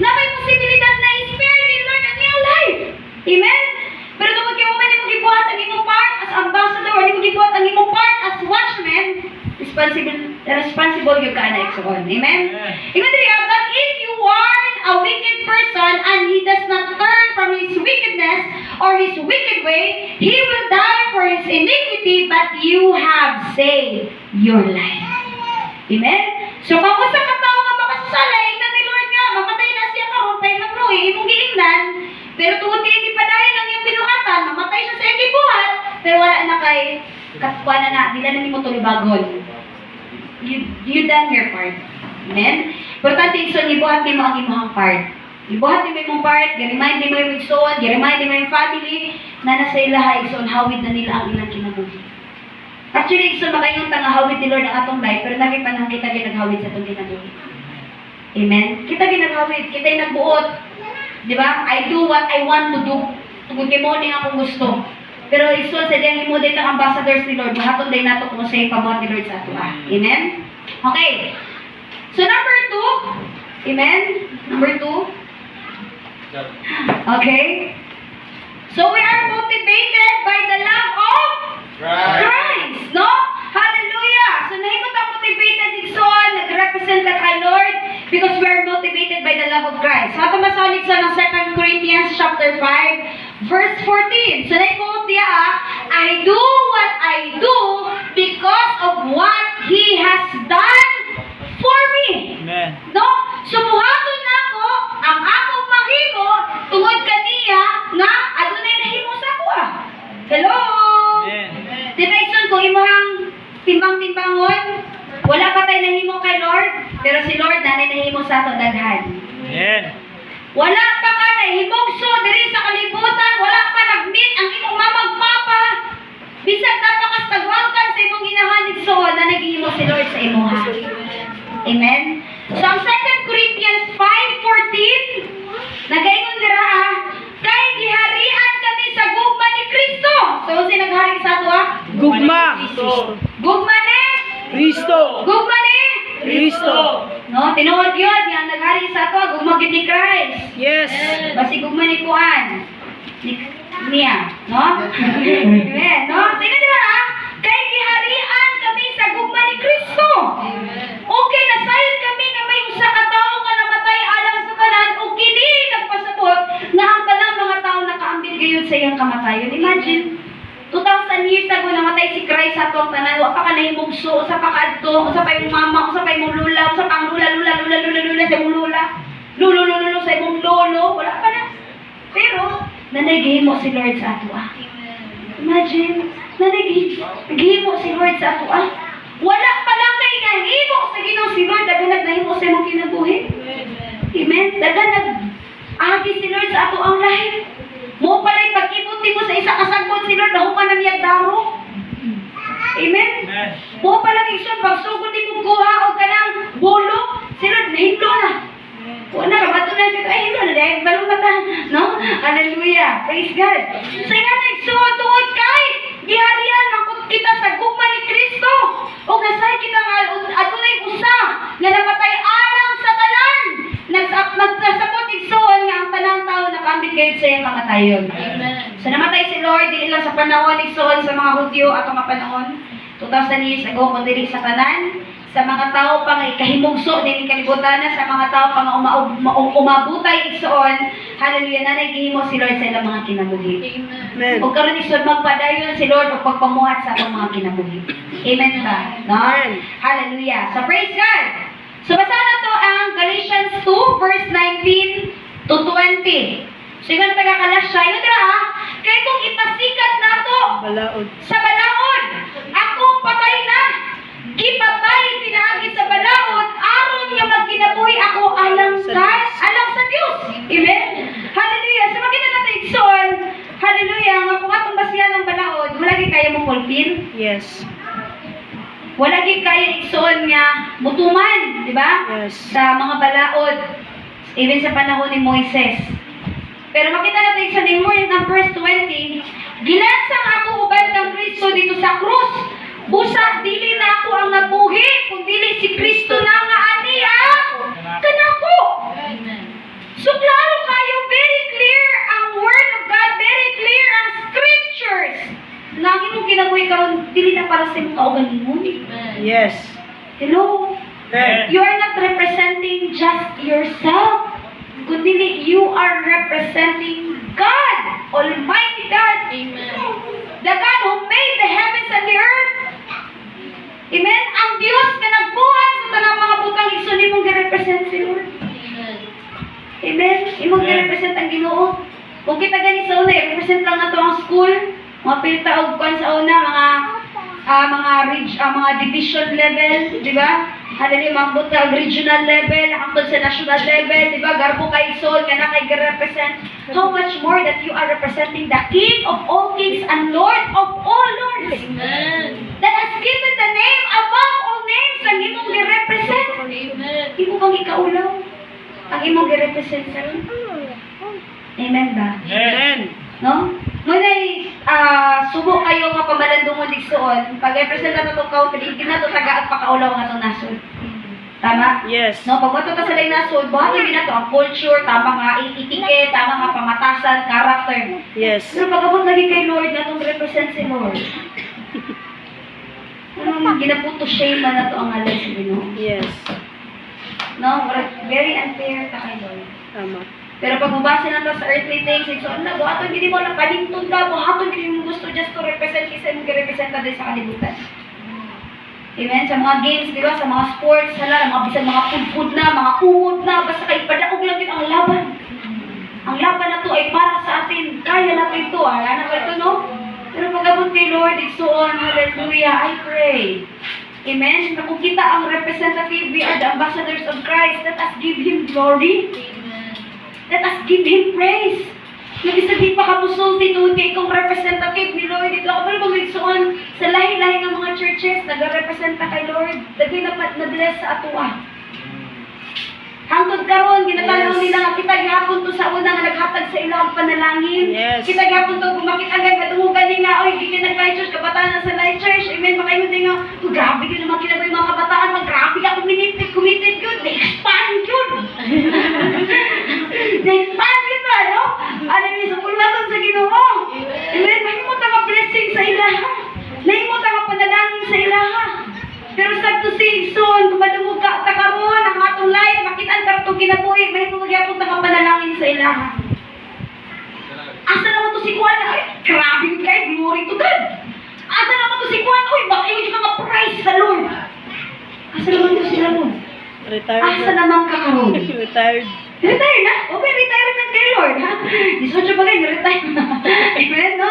Napay posibilidad na i-spare ni Lord ang iyang life. Amen? Pero tungod kay mo man imong gibuhat ang imong part as ambassador, or imong gibuhat ang imong part as watchman, responsible responsible gyud ka na, igsoon. Amen? Ingon diri, ah, "But if you warn a wicked person and he does not turn from his wickedness or his wicked way, he will die for his iniquity, but you have saved your life." Amen? So, kung usa ka tawo nga makasasala, ingnan ni Lord nga, mamatay na siya karon pa imong Noe, imong giingnan, pero tungod kay gipadayon ang iyang binuhatan, mamatay siya sa iyang gibuhat, pero wala na kay katwa na na, dili na nimo tulubagon. You done your part. Amen? Importante, igsoon, ibuhat nimo ang imong part. Ibuhat nimo imong part, gi-remind nimo yung igsoon, gi-remind nimo yung family, na nasa ilaha, igsoon, hawid na nila ang ilang kinabuhi. Actually, igsoon, makaingon ta nga hawid ni Lord ang atong life, pero nakipanang kita ginaghawid sa atong kinabuhi. Amen? Kita ginaghawid, kita yung nagbuot. Di ba? I do what I want to do. Tungod kay mao ni akong gusto. Pero igsoon, sa diyang himo din ang ambassadors ni Lord, buhaton din nato kung sa pabuhat ni Lord sa ato. Ah. Amen? Okay. So number two, amen? Number two. Okay. So we are motivated by the love of Christ, no? Hallelujah! So nahimo ta motivated, igsoon, nag-represent ta kay Lord because we are motivated by the love of Christ. So ato masalig sa ng 2 Corinthians chapter 5 verse 14. So na-quote niya ah, "I do what I do because of what He has done for me." Amen. No? So buhaton nako ang akong mahimo tungod kaniya nga adunay nahimo sa ako ah. Hello? Amen. Di ba, igsoon, kung imong timbang-timbangon, wala pa tayo nahimo kay Lord, pero si Lord nanay nahimo sa ato daghan. Amen. Wala pa ka nahimugso diri sa kalibutan, wala pa nag-meet ang imong mamag papa. Bisag napakastagwangkan sa imong inahan, igsoon, na naghihimo si Lord sa imuha. Amen? So, ang 2 Corinthians 5:14, nagaingon dira ah, "Kay giharian kami sa gugma ni Kristo." So, si naghari sa ato ah? Gugma. Gugma ni? Kristo. Gugma ni? Kristo. No, tinuod yun, nga naghari sa ato, gugma gyud ni Christ. Yes. Basi gugma ni Kuan. Ni niya, no? Amen, no? Sige dira ah, "Kay giharian kami sa gugma ni Kristo." Okay, nasayod kami nga may usa ka tawo nga namatay alang sa tanan ug kini nagpasabot nga ang tanang mga tawo nakaambit gayud sa iyang kamatayon. Imagine, 2,000 years ago namatay si Christ sa atong tanan, wa pa ka nahimugso, usa pa kaadto, usa pa imong mama, usa pa imong lula, usa pa ang lula, lula, lula, lula, lula sa imong lula, lulo, lulo, lulo sa imong lolo, wala pa na. Pero, nanay si Lord sa ato ah. Imagine, nanay si Lord sa ato ah. Wala pa lang kay nahimo sa Ginoo si Lord, daghan nag nahimo sa imong kinabuhi. Amen. Daghan nag agi si Lord sa ato ang life. Mo pala'y pag-ibot nimo sa isa ka sagbot si Lord, nahuman na niya daro. Amen. Amen. Mo pa lang, igsoon, pagsugod nimo kuha og kanang bulo, si Lord nahimlo na. Wala ka bato na ay himlo na dahil balong mata, no? Hallelujah. Praise God. So nga igsoon, tungod kay giharian mangkot kita sa gugma ni Kristo. Ug nasay kita nga adunay usa nga namatay alang sa tanan. Nagsapot, igsoon, nga ang tanang tao nakaambit kayo sa iyang kamatayon. Amen. So namatay si Lord dili lang sa panahon, igsoon, sa mga Hudyo ato nga panahon 2000 years ago kundi sa tanan, sa mga tao pa nga ikahimugso dinhi kalibutan na, sa mga tao pa nga umabutay, igsoon. Hallelujah, na naghihimo si Lord sa ilang mga kinabuhi. Amen. Amen. Ug karon, igsoon, magpadayon si Lord og pagpamuhat sa atong mga kinabuhi. Amen ba, no? Amen. Hallelujah. So praise God. So basa na to ang Galatians 2 verse 19 to 20. So ingon taga Galatia, ingon dira ah, "Kay kung ipasikat nato Balaod. Sa balaod, ako patay na. Gipatay pinaagi sa balaod aron nga magkinabuhi ako alang Sa sa Diyos. Alang sa Dios." Amen. Hallelujah. So makita nato, igsoon, hallelujah, nga kung atong basihan ang balaod, wala gyud kaya mo fulfill. Wala gyud kaya, igsoon, nga mutuman, di ba? Yes. Sa mga balaod, even sa panahon ni Moises. Pero makita natin sa more ng verse 20, "Gilansang ako uban kang Kristo dito sa krus. Busa dili na ako ang nabuhi, kung dili si Kristo na nga ani ah, kanako." Amen. So klaro kayo, very clear ang word of God, very clear ang scriptures. Na ang imong kinabuhi karon dili na para sa imong kaugalingon. Amen. Hello? Amen. You are not representing just yourself, kundi you are representing God, Almighty God. Amen. The God who made the earth. Amen? Ang Dios nga nagbuhat sa tanang mga butang, igsoon, imong gi-represent si Lord. Amen. Amen? Imong gi-represent ang Ginoo. Kung kita gani sa una, i-represent lang nato ang school, mga pilta og kwan sa una, mga division level, di ba? Hallelujah, mga og regional level, hangtod sa national level, di ba? Garbo kay Sol, kana kay gi-represent. How much more that you are representing the King of all kings and Lord of all lords Amen. that has given the name above all names ang imong gi-represent. Amen. Imo bang ikaulaw ang imong gi-represent karon? Amen ba? Amen. No? Muna'y subo kayo nga pamalandungon igsoon, pag represent na itong country, hindi na ito taga at pakaulaw nga itong nasod. Tama? Yes. No, pag mato ta sa laing nasod, buhatin din nato ang culture, tama nga etiquette, tama nga pamatasan, character. Pero pag abot lagi kay Lord, natong represent si Lord. Anong gina-put to shame man nato ang alay sa Ginoo? Yes. No, murag very unfair ta kay Lord. Tama. Pero pag mabasa lang ta sa earthly things, so na, buhaton gini mo lang, palingtod ka, buhaton gini mo gusto just to represent kasi mo represent ta din sa kalibutan. Amen? Sa mga games, di ba? Sa mga sports, hala, mga bisan mga pudpud na, mga umod na, basta kay padaog lang yun ang laban. Ang laban na to ay para sa atin. Kaya natin ito. Ah. Ano ba ito, no? Pero pag abot kay Lord, igsoon, hallelujah, I pray. Amen? Na kung kita ang representative, we are the ambassadors of Christ. Let us give Him glory. Amen. Let us give Him praise. Nga bisan di pa kamusulti tungod kay ikaw representative ni Lord. Dito ako pero mga sa lahi-lahi nga mga churches, nag-representa kay Lord. Daghay na na bless sa atoa. Hangtod karon ginatanaw nila nga kita gihapon to sa una nga naghatag sa ilang panalangin. Kita gihapon to kung makita nga kadungogan ni nga oy gikan nag Light Church, kabataan na sa Light Church. Amen, makaingon din nga, "Oh, grabe gyud naman kinabuhi mga kabataan, mag grabe ka committed, committed gyud, na-expand gyud." Na-expand gyud ba, no? Ano ni sa pulwaton sa Ginoo. Amen, mahimo ta nga blessing sa ilaha. Nahimo ta nga panalangin sa ilaha. Pero sad to say, igsoon, kung madungog ka ta karon ang atong life, makita ang katong kinabuhi, mahimo gyapon ta nga panalangin sa ilaha. Asa naman to si Juan? Ay, grabe yun kay glory to God. Asa naman to si Juan? Uy, baka yun yung mga praise sa Lord. Asa naman to sila, Lord? Retired Asa na. naman ka karon? Retired. Retire na? Okay, retirement kay Lord, ha? 18 pa kayo, retire na. Amen, no?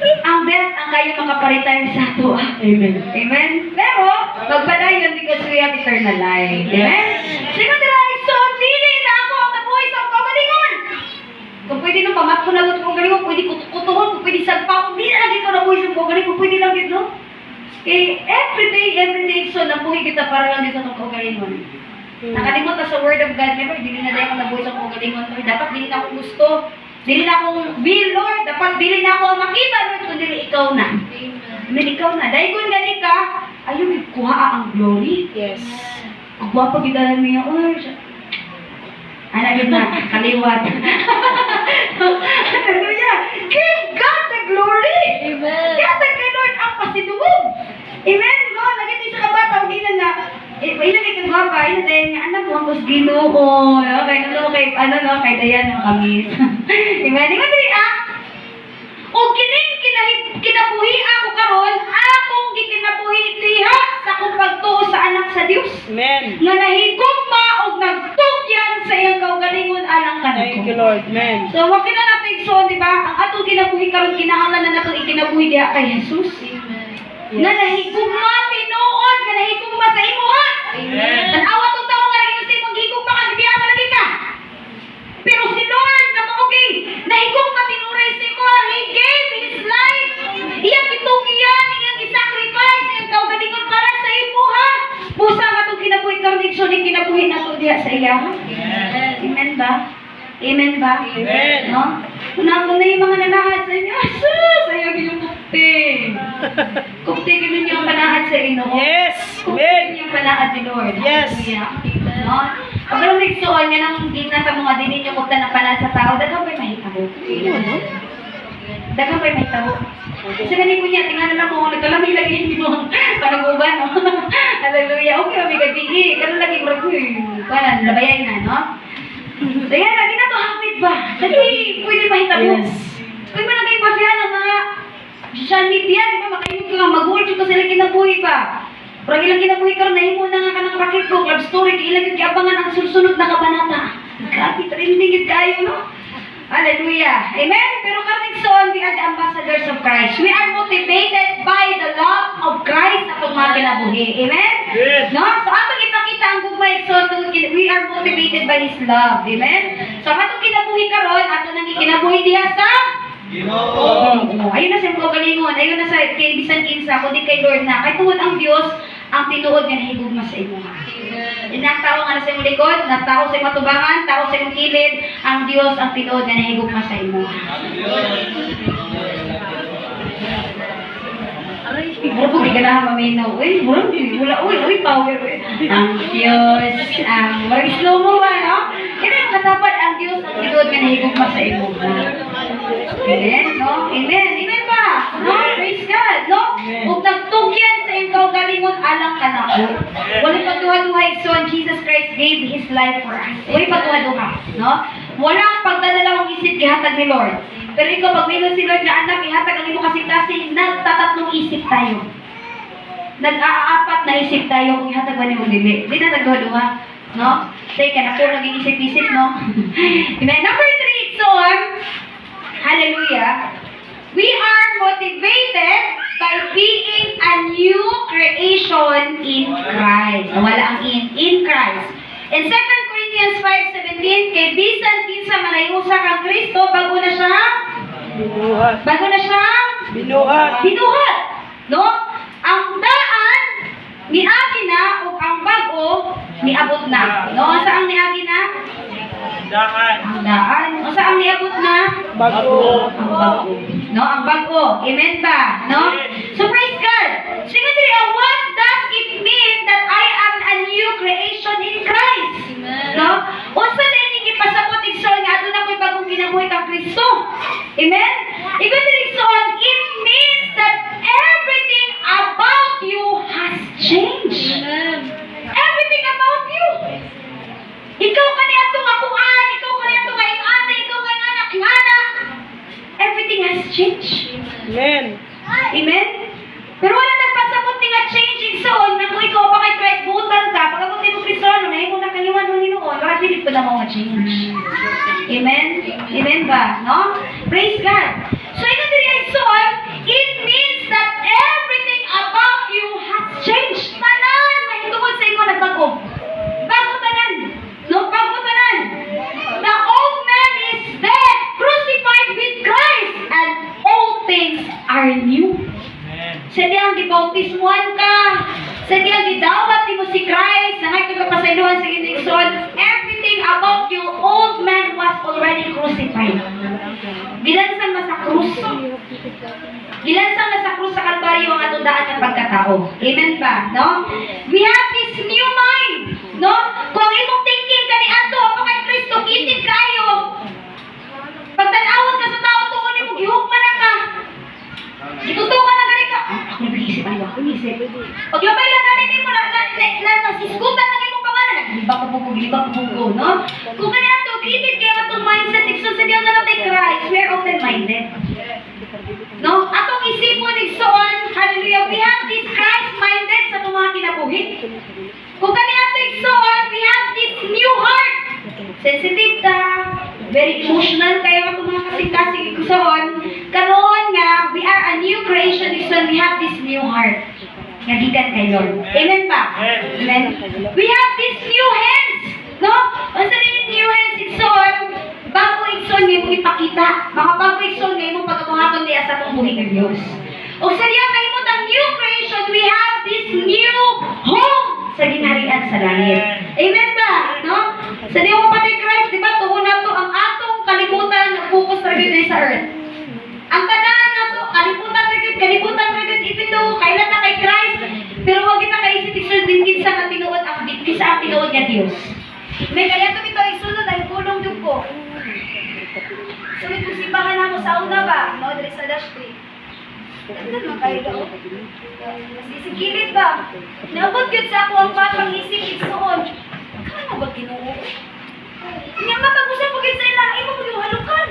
Ang death ang kaya makaparetire sa ato, ah. Amen. Amen? Pero, magpadayon because we have eternal life. Amen? Sino dira, so, dili na ako ang nabuhi sa akong kaugalingon. Kung pwede nung pamatko na akong kaugalingon, pwede kutukutuhon, kung pwede sagpa, kung di na lagi ko nabuhi sa akong kaugalingon, kung pwede lang yun, no? Eh, every day, so, nabuhi kita para lang din sa akong kaugalingon. Nakalimot ta sa word of God, never, dili na dahil ako nabuhi sa akong kaugalingon. Lord, dapat dili na ako gusto. Dili na akong will, Lord. Dapat dili na ako ang makita, Lord, kundi ikaw na. Amen. Amen, ikaw na. Dahil kung gani ka, ayaw, kuha ang glory. Ang gwapa gid na niya. Oy, siya. Ana gid na, kaliwat. Hallelujah. Give God the glory. Amen. Yata kay Lord ang pasidungog. Amen, no? Nagito sa kabata, hindi na nga, eh, ila kay kang gwapa, ila tayo nga, anak mo, ang kus Ginoo. Okay, no, kay, ano, no, kay Dayan, no, kami. Amen. Ingon diri, ah, o kining kinabuhi ako karon, akong gikinabuhi diha sa akong pagtuo sa anak sa Dios. Amen. Nga nahigugma og nagtugyan sa iyang kaugalingon alang kanako. Thank you, Lord. Amen. So, wa kita natin igsoon, di ba? Ang atong kinabuhi karon kinahanglan na natong ikinabuhi diha kay Jesus. Amen. Nga nahigugma tinuod, nga nahigugma sa imuha. Amen. Tan-awa tong tawo nga naging sa imong gihigugma ka, gibiya ka lagi ka. Pero si Lord na mao kay nahigugma tinuray sa imuha, He gave His life. Iyang gitugiyan, iyang gisacrifice, iyang kaugalingon para sa imuha. Busa nga atong kinabuhi karon igsoon, kinabuhi nato diha sa iya. Amen. Amen ba? Amen ba? Amen. No? Una ko na yung mga nanaad sa inyo. Sus! Ayaw yung kupte. Kupte ganun yung panaad sa inyo. Yes. Kupte Amen. yung panaad ni Lord. Yes. Hallelujah. Amen. No? Pag alam nagsuon nga nang ginna sa mga dinin yung kupta ng panaad sa tao, daghan pa'y mahitabo. Daghan pa'y mahitabo. Sa ganin ko niya, tingnan na lang mo, nagkalami lagi hindi mo panaguban, no? Hallelujah. Okay, may gabi. Karon lagi murag ko, kanan, labayan na, no? So yan, lagi na to hapit ba? Dali, pwede mahitabo. Yes. Kung mo na kayo mafihan ang mga Social media, di ba? Makaingon ka nga, maguol jud ko sila kinabuhi ba? Pero ilang kinabuhi karon, nahimo na nga kanang Rocket Go, Love Story, kay ilang gyud giabangan ang sunod na kabanata. Grabe, trending gyud kayo, no? Hallelujah. Amen? Pero karon, igsoon, we are the ambassadors of Christ. We are motivated by the love of Christ sa atong mga kinabuhi. Amen? Amen. No? So, atong ipakita ang gugma, igsoon, tungod we are motivated by His love. Amen? So, ang atong kinabuhi karon, ato nang ikinabuhi diha sa Ginoo. Oo, ayun na sa imong kaugalingon, ayun na sa kay bisan kinsa kundi kay Lord na. Kay tungod ang Dios ang tinuod nga nahigugma sa imuha. Amen. Ang tao nga nasa imong likod, na tao sa imong tubangan, tao sa imong kilid, ang Dios ang tinuod nga nahigugma sa imuha. Mura po, di ka na maminaw. Uy, mura, wala, uy, uy, power. Uy. Ang Diyos, ang, mura, slow mo ba, no? Kaya ang katapat, ang Diyos ang tinuod nga nahigugma sa imuha. Amen, no? Amen. Amen ba? No? Praise God, no? Ug nagtugyan sa iyong kaugalingon alang kanako. Walay pagduha-duha, igsoon, Jesus Christ gave His life for us. Walay pagduha-duha, no? Walang pagdadalawang isip gihatag ni Lord. Pero ikaw, pag mayroon si Lord nga anak, ihatag ang imong kasing-kasing, nagtatatlong isip tayo. Nag-aapat na isip tayo kung ihatag ba nimo dili. Di na nagduha-duha, no? Teka, naku, naging isip-isip, no? Amen. Number three, igsoon, hallelujah. We are motivated by being a new creation in Christ. Wala ang in Christ. In 2 Corinthians 5:17, kay bisan kinsa man usa kang Kristo, bago na siya, Binuhat. Bago na siya, Binuhat. Binuhat. No? Ang daan, niagi na, ug ang bag-o, niabot na. No? Sa ang niagi na? Daan. Ang daan. O sa ang niabot na? Bago. Ang bag-o. No, ang bag-o. Amen ba? No? So praise God. Secondly, what does it mean that I am a new creation in Christ? Amen. No? Unsa na inyong ipasabot, igsoon, nga aduna ko'y bagong kinabuhi kang Kristo? Amen? Ingon diri, igsoon, it means that everything about you has changed. Amen. Everything about you. Ikaw kani ato nga kuan, ikaw kani ato nga ing-ana, ikaw nga anak, ingana. Everything has changed. Amen. Amen? Pero wala nagpasabot ni nga change, igsoon, nga kung ikaw pa kay Christ, buutan ka, pag-abot nimo Kristo, ano, nahimo na kang iwan hinuon, wala dili pa na mo nga change. Amen? Amen ba? No? Praise God. So, ingon diri, igsoon, it means that everything about you has changed. Tanan, mahitungod sa imo nagbago. Bago tanan. No, bago tanan. The old man is dead, crucified with Christ, and all things are new. Amen. Sa diyang gibautismuhan ka, sa diyang gidawat nimo si Christ, nangay ka pasaylohan sa Ginoo, igsoon, everything about you, old man was already crucified. Gilansan na sa krus. Gilansan na sa krus sa Kalbaryo ang atong daan ng pagkatao. Amen ba? No? We have this new mind. No? Kung ang imong thinking kani ato, pa kay Kristo, kitig kayo. Pagtan-awon ka sa tao, tuon nimo gihukman na ka. Itutukan na gani ka. Ah, ako nag-iisip, ano ba? Ako nag-iisip. Paglabay lang gani nimo na na na, na nasisgutan lang imong pangalan, nagliba ko po, giliba ko po, no? Kung kani ato kitid kay atong mindset, igsoon, sa diyang na kay Christ, we are open-minded. No? Atong isipon, igsoon, hallelujah, we have this Christ-minded sa atong mga kinabuhi. Kung kani ato, igsoon, we have this new heart. Sensitive ta, very emotional kayo atong mga kasing-kasing, igsoon. Karon nga, we are a new creation, igsoon, we have this new heart nga gikan kay Lord. Amen ba? Amen. Amen. We have this new hands, no? Unsa rin yung new hands, igsoon? Bago, igsoon, nga imong ipakita. Mga bago, igsoon, nga imong pagabuhaton diya sa atong buhi ng Dios. O sa diya mahimot ang new creation, we have this new home sa gingharian sa langit. Amen ba? No? Sa diya mo patay Christ, di ba? Tuon na to ang atong kalibutan, focus ra gyud sa earth. Ang tanan nato, kalibutan ra gyud, kalibutan ra gyud, even though kailan na kay Christ, pero wag kita kaisip, igsoon, din kinsa nga tinuod ang kinsa ang tinuod nga Dios. May kaya to bitaw isunod ay pulong jud ko. Sunod kong simbahan namo sa una ba, mao diri sa Dash 3. Daghan man kayo daw. Nasisigilid ba? Naabot gyud sa ako ang patang isip, igsoon. Kano ba Ginoo? Nya matag-usap pag sa ila, imo pag yung halukan.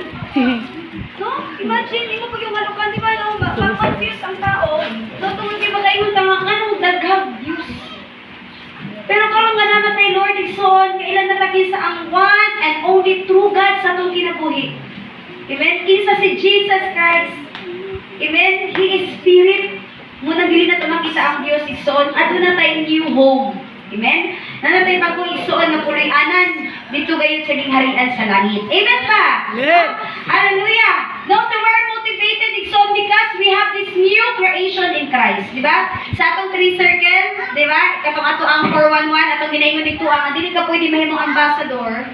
No? Imagine, imo pag yung halukan, di ba? No? kay Lord, igsoon, kaila na ta kinsa ang one and only true God sa atong kinabuhi. Amen? Kinsa si Jesus Christ. Amen? He is Spirit. Mao na dili nato makita ang Dios, igsoon. Aduna tay new home. Amen? Naa na tay bagong, igsoon, nga puloy-anan dito gayud sa gingharian sa langit. Amen ba? Amen. Hallelujah! No, so we're motivated, igsoon, because we have this new creation in Christ. Di ba? Sa atong three circle, di ba? Katong ato ang 411, atong ginaingon dito ang dili ka pwede mahimong ambassador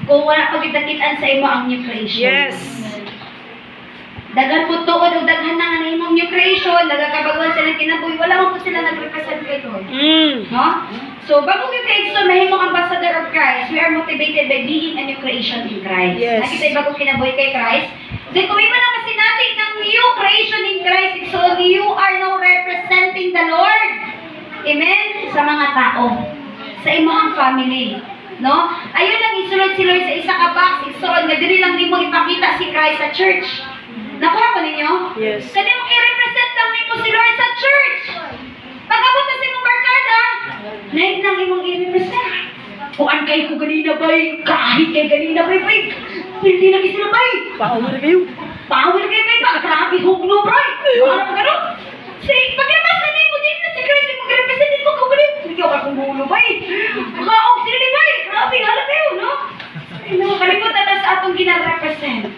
kung wala pa gyud nakit-an sa imo ang new creation. Daghan po tuod og daghan na nga nahimong new creation, nagakabaguhan sila ng kinabuhi, wala man po sila nag-represent kay Lord. No? So, bago gyud kay igsoon mahimong ambassador of Christ, we are motivated by being a new creation in Christ. Nakita yung bagong kinabuhi kay Christ. Then, kung imo na masinati ng new creation in Christ, igsoon, you are now representing the Lord. Amen? Sa mga tao. Sa imong family. No? Ayaw lang isulod si Lord sa isa ka box, igsoon, nga dili lang nimo ipakita si Christ sa church. Nakuha ko ninyo? Yes. Kani mong i-represent lang nimo si Lord sa church. Pag abot na sa imong barkada, lain nang imong i-represent. Kuan kay ko ganina bay, kahit kay ganina bay, bay. Hindi na sila bay. Power kayo. Power kay bay, pa grabe hugno bro. Ano ka gano? Si paglabas na nimo din na si Christ imong i-represent mo ko ganun. Hindi ka kung gulo bay. Kaog sila ni bay. Grabe hala kayo, no? No, kalimutan na sa atong gina-represent.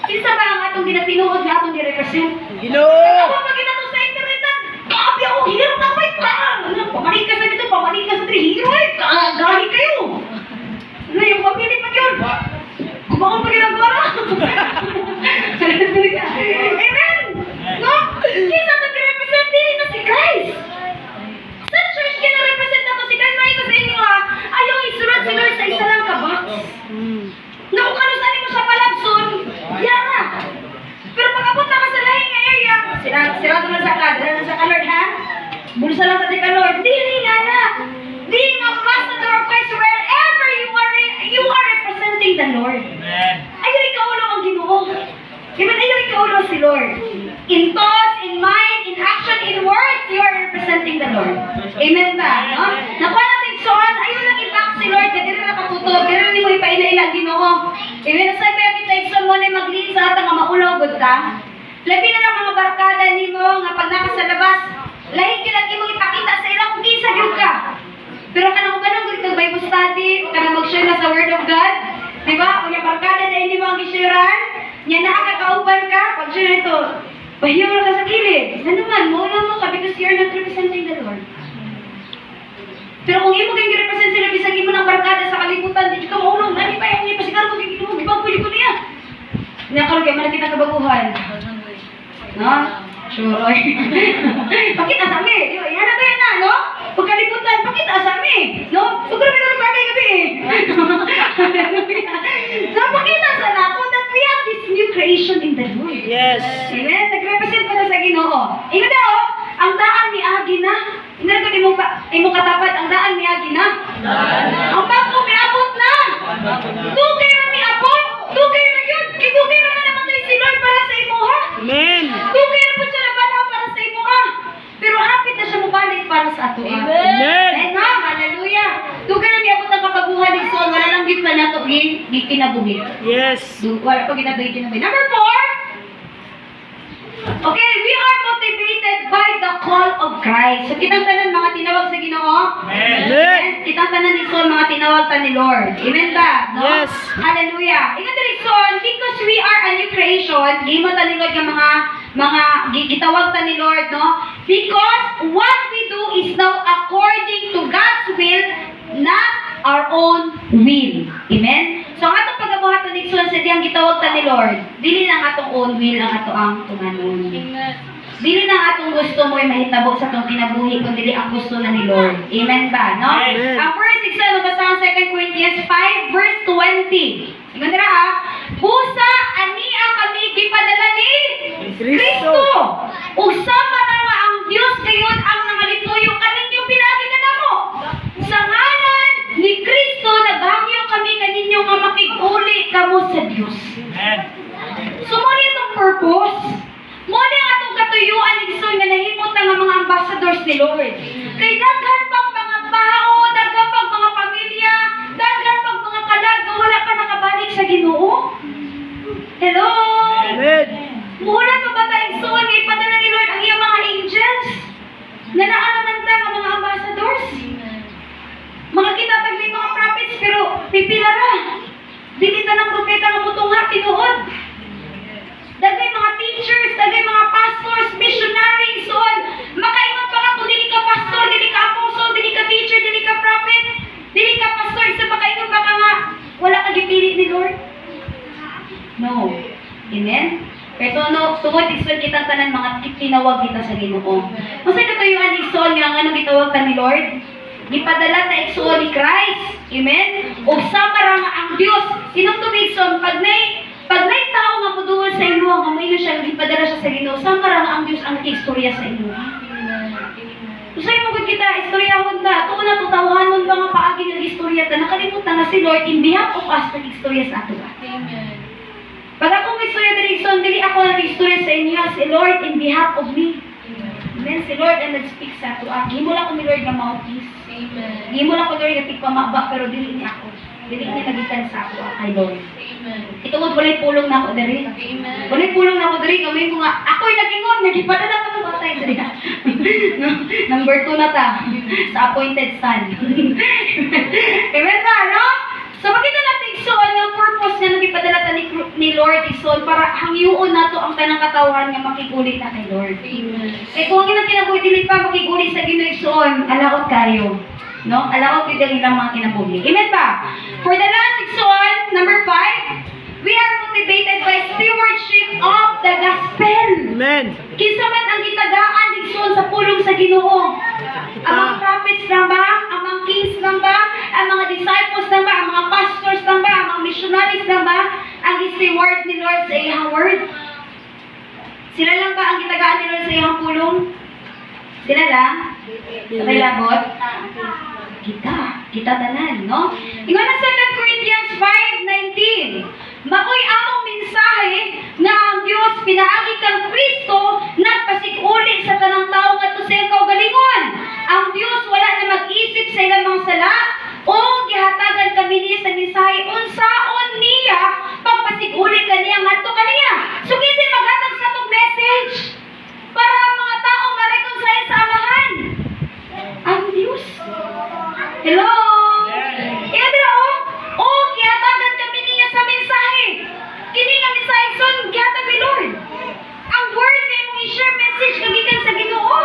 Kinsa ba ang atong ginatinuod nga atong gi-represent? Ginoo. Ako pag ginato sa internet na, grabe ako, hero na ba? Ano, pamalig ka sa dito, pamalig ka sa dito, hero eh, gahi kayo. Ano yung pamili pa yun? Kumakon pa ginagawa na. Amen! No? Kinsa nag-represent dili na si Christ. Sa church, gina-represent ako si Christ. Mahingo sa inyo ha, ayaw isulod si Lord sa isa lang ka box. Naku, kano saan mo siya palabson? Yara! Pero pag abot na ka sa lahi nga area, sira, sirado lang sa ka, dira lang sa ka, Lord, ha? Bulsa lang sa ka, Lord. Dili nga na. Being ambassador of Christ wherever you are representing the Lord. Amen. Ayaw ikaulaw ang Ginoo. Amen, ayaw ikaulaw si Lord. In thoughts, in mind, in action, in words, you are representing the Lord. Amen ba? No? Nakuha natin soon, ayaw lang i-back si Lord, kaya dili na katutob, dili na nimo ipaila-ila ang Ginoo. Amen, sa kaya kita igsoon mo na maglin sa atang nga maulaw gud ta. Labi na lang mga barkada nimo nga pag naka sa labas, lahi gyud ang imong ipakita sa ila kung kinsa gyud ka. Pero kanang uban gud kag Bible study, o kanang mag-share na sa Word of God, di ba? Unya barkada na ini mo ang gi-sharean, nya naa ka kauban ka, pag share nito, pahiyaw ra ka sa kilid. Ano man, mo lang mo ka because you are not representing the Lord. Pero kung imo kay gi-represent sila bisag imo ng barkada sa kalibutan, di ka maulong, nani pa yung pasigar ko kay Ginoo, gibag ko niya. Nya karon kay man kita kabaguhan. No? Sure. Oy. Pakita sa amin. Di ba? Yan na ba yan na, no? Pagkalibutan, pakita sa amin. No? Pag grabe na bagay gabi eh. So, pakita sa nako that we have this new creation in the Lord. Amen? Nag-represent pa na sa Ginoo. Ingon daw, ang daan miagi na. Ingon ko imong imong katapat, ang daan miagi na. Ang bag-o miabot na. Dugay ra miabot. Dugay ra yun. Kay dugay ra na namatay si Lord para sa imo ha. Amen. Dugay ra po siya nabanhaw para sa imo ha. Pero hapit na siya mubalik para sa ato. Amen. Amen. Amen. Hallelujah. Dugay ra miabot ang kapaguhan ni Sol. Wala lang gyud pa nato gi kinabuhi. Wala pa ginabuhi kinabuhi. Number four. Okay, we are motivated by the call of Christ. So kitang tanan mga tinawag sa Ginoo. Amen. Amen. Kitang tanan ni Sol mga tinawag ta ni Lord. Amen ba? No? Yes. Hallelujah. Ingat diri son, because we are a new creation, gihimo ta ni Lord nga mga gitawag ta ni Lord, no? Because what we do is now according to God's will, not our own will. Amen? So, ang atong pagabuhaton ni Son sa diyang gitawag ta ni Lord, dili na ang atong own will ang ato ang tumanon. Dili na ang atong gusto mo'y mahitabo sa atong kinabuhi, kundi dili ang gusto na ni Lord. Amen ba? No? Amen. Ang first example, basta ang 2 Corinthians 5 verse 20. Ingon dira ha. Busa ania kami gipadala ni Kristo. Kristo. Ug sama na nga ang Dios gayon ang nangalituyo kaninyo pinaagi kanamo. Sa ngalan ni Kristo naghangyo kami kaninyo nga makig-uli kamo sa Dios. Amen. So mo ni itong purpose. Mo ni ang atong katuyuan igsoon nga nahimot na nga mga ambassadors ni Lord. Kay daghan pang mga tao, daghan pang mga pamilya. tinuod. Daghay mga teachers, daghay mga pastors, missionaries, so on. Makaingon pa ka kung dili ka pastor, dili ka apostle, dili ka teacher, dili ka prophet, dili ka pastor, sa makaingon pa ka nga, wala ka gipili ni Lord. No. Amen? Pero no, tungod igsoon kitang tanan mga tinawag kita sa Ginoo. Unsay katuyuan, igsoon, nga ngano gitawag ta ni Lord? Gipadala ta, igsoon, ni Christ. Amen? Ug sama ra nga ang Dios, hinumdum, igsoon, pag nay tao nga moduol sa imo nga moingon siya nga gipadala siya sa Ginoo, sama ra nga ang Dios ang istorya sa imo. Usay mo gud kita istoryahon ta, tuon na to tawahanon ba nga paagi ng istorya ta, nakalimutan nga si Lord in behalf of us nag-istorya sa ato ba. Pag akong istorya diri, igsoon, dili ako nag-istorya sa inyo, si Lord in behalf of me. Amen. Si Lord ang nag-speak sa ato. Ah, gihimo lang ko ni Lord nga mouthpiece. Gihimo lang ko, Lord, nga tigpamaba, pero dili ni ako. Dili niya nagikan sa ako, ah, kay Lord. Itungod walay pulong na ako diri. Walay pulong na ako diri kami ko nga ako'y nagingon nagipadala pa to batay diri. No, number 2 na ta sa appointed son. Amen ba, no? So makita natin, igsoon, nga purpose nga nagipadala ta ni Lord, igsoon, para hangyuon nato ang tanang katawhan nga makiguli na kay Lord. Eh kung ang ilang kinabuhi dili pa makiguli sa Ginoo, igsoon, alaot kayo. No? Alaot gyud ang ilang mga kinabuhi. Amen ba? For the last, igsoon, number 5, we are motivated by stewardship of the gospel. Amen. Kinsa man ang gitagaan, igsoon, sa pulong sa Ginoo? Ang mga prophets lang ba? Ang mga kings lang ba? Ang mga disciples lang ba? Ang mga pastors lang ba? Ang mga missionaries lang ba ang steward ni Lord sa iyang word? Sila lang ba ang gitagaan ni Lord sa iyang pulong? Sila lang? Sabay labot? Kita. Kita tanan, no? Ingon ang 2 Corinthians 5:19. Maoy among mensahe nga ang Dios pinaagi kang Kristo nagpasiguli sa tanang tawo ngadto sa iyang kaugalingon. Ang Dios wala na mag-isip sa ilang mga sala o gihatagan kami niya sa mensahe unsaon niya pagpasiguli kaniya ngadto kaniya. So kinsay maghatag sa atong message para ang mga tao ma-reconcile sa Amahan? Ang Dios. Hello? Iya dira oh. Oh, gihatagan kami niya sa mensahe. Kini nga mensahe, igsoon, gihatag ni Lord. Ang word na imong i-share, message nga gikan sa Ginoo.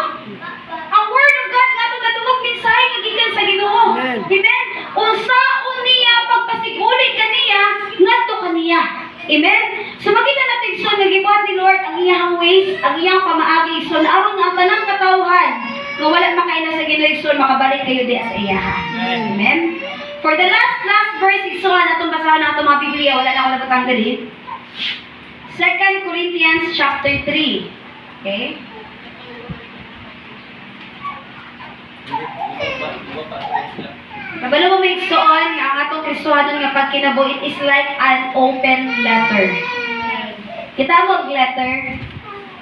Ang word of God nga atong nadungog, mensahe nga gikan sa Ginoo. Amen. Amen. Unsaon niya pagpasiguli kaniya ngadto kaniya. Amen. So makita natin, so nga gibuhat ni Lord ang iyang ways, ang iyang pamaagi, so aron nga ang tanang katawhan nga wala makaila sa Ginoo, igsoon, makabalik kayo di sa iyaha. Amen. For the last last verse, igsoon, atong basahon na atong mga Biblia, wala na ako nabutang diri. 2 Corinthians chapter 3. Okay? Kabalo mo may igsoon nga ang atong Kristohanon nga pagkinabuhi, it is like an open letter. Kita mo og letter.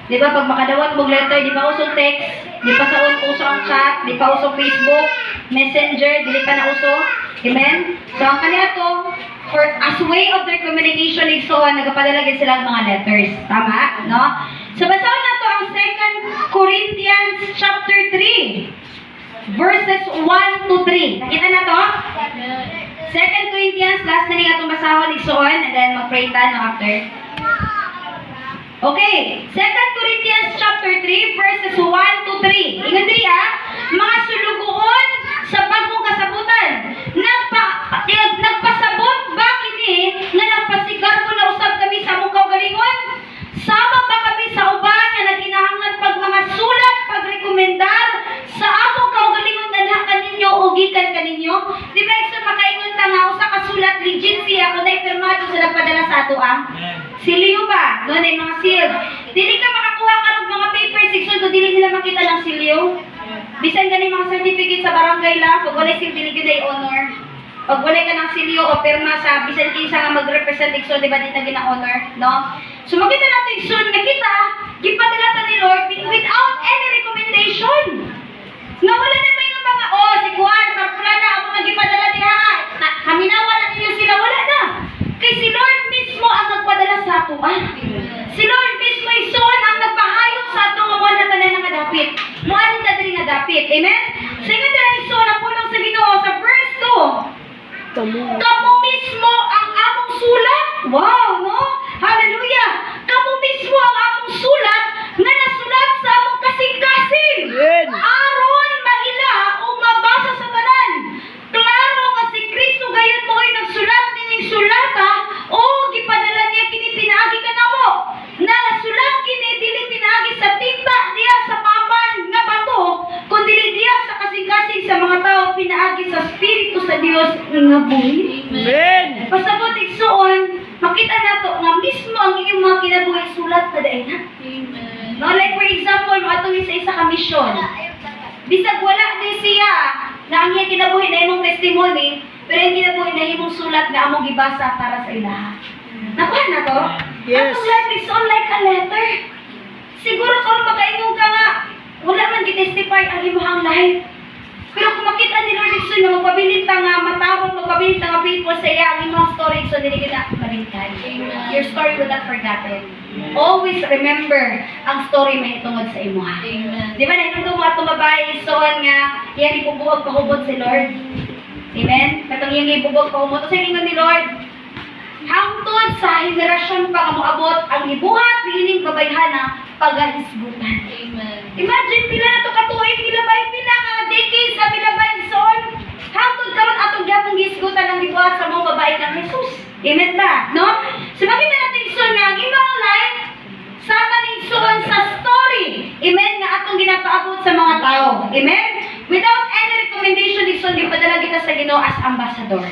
Di ba pag makadawat mo og letter, di ba uso text, di pa sa uso ang chat, di pa uso Facebook, Messenger, dili pa na uso. Amen? So ang kaniya to, for as way of their communication, igsoon, nagapadala gid sila ang mga letters. Tama? No? So basahon na to ang 2 Corinthians chapter 3 verses 1 to 3. Nakita na to? 2 Corinthians, last na ning atong basahon, igsoon, and then mag-pray ta no after. Okay, 2 Corinthians chapter 3 verses 1 to 3. Ingon diri ah, mga sulugoon sa bagong kasabutan. Nagpasabot ba kini nga nagpasigarbo na usab kami sa among kaugalingon? Sama ba kami sa uban nga nagkinahanglan pag mga sulat pagrekomendar sa among kaugalingon nganha kaninyo o gikan kaninyo? Di ba isa makaingon ta nga usa ka sulat legit siya kung naipirmado sa nagpadala sa ato ah? Amen. Silyo ba? Doon ay mga seal. Dili ka makakuha karon mga papers, igsoon, kung dili nila makita ng silyo. Bisan gani mga certificate sa barangay lang, pag walay seal, dili gyud ay honor. Pag walay ka ng silyo o pirma sa bisan kinsa nga mag-represent, igsoon, di ba di na gina-honor, no? So makita natin, igsoon, nga kita gipadala ta ni Lord without any recommendation. Nga wala na may nga mga, oh, si Juan, parpula na, ako nagipadala diha. Na, kaminawa na ninyo sila, wala na. Kay si Lord mismo ang nagpadala sa ato, ah. Si Lord mismo, igsoon, ang nagpahayop sa ato nga mo na tanan nga dapit. Mo ta diri nga dapit. Amen? Sa ingon dira, igsoon, ang pulong sa Ginoo sa verse 2. Tamo. Kamo mismo ang among sulat. Wow, no? diay na. No, like for example, moadto sa isa ka mission. Bisag wala ni siya na ang iyang kinabuhi na imong testimony, pero ang kinabuhi na imong sulat nga among gibasa para sa ilaha. Nakuha na to? Yes. Atong life is all like a letter. Siguro karon makaingon ka nga, wala man gitestify ang imong life. Pero kung makita ni Lord igsoon nga magpabilin ta nga matarong, magpabilin ta nga faithful sa iya, ang imong story igsoon dili kita malimtan. Your story will not forgotten. Always remember ang story mahitungod sa imuha. Di ba nahinumdum mo atong babae igsoon nga iyang ibubuog pahubot si Lord? Amen? Katong iyang ibubuog pahubot. Sa ingon ni Lord, hangtod sa henerasyon pa nga moabot ang gibuhat niining babayhana pagahisgutan. Imagine pila na to katuig, pila ba pila ka decades sa pila ba igsoon? Hangtod karon atong gyapon gihisgutan ang gibuhat sa mga babae ng Jesus. Amen ba? No? So makita natin, igsoon, nga ang imong life sama ni igsoon sa story. Amen, nga atong ginapaabot sa mga tao. Amen? Without any recommendation, igsoon, gipadala kita sa Ginoo as ambassador.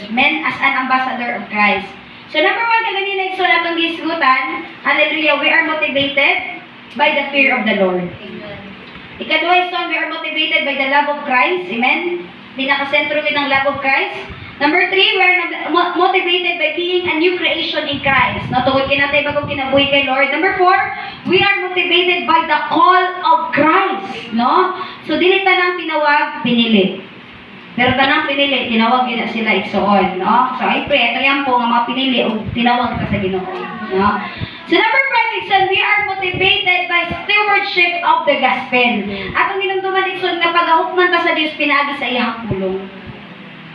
Amen, as an ambassador of Christ. So number one, kaganina, igsoon, atong gihisgutan, hallelujah, we are motivated by the fear of the Lord. Ikaduha, igsoon, we are motivated by the love of Christ. Amen? Pinakasentro gid ang love of Christ. Number three, we are motivated by being a new creation in Christ. No, tungod kay natay bagong kinabuhi kay Lord. Number four, we are motivated by the call of Christ. No? So, dili tanang tinawag, pinili. Pero tanang pinili, tinawag yun na sila, igsoon, no? So, I pray, ito yan po nga mga pinili o tinawag ka sa Ginoo, no? So, number five, igsoon, we are motivated by stewardship of the gospel. Atong hinumduman, igsoon, nga pagahukman ta sa Dios pinaagi sa iyang pulong.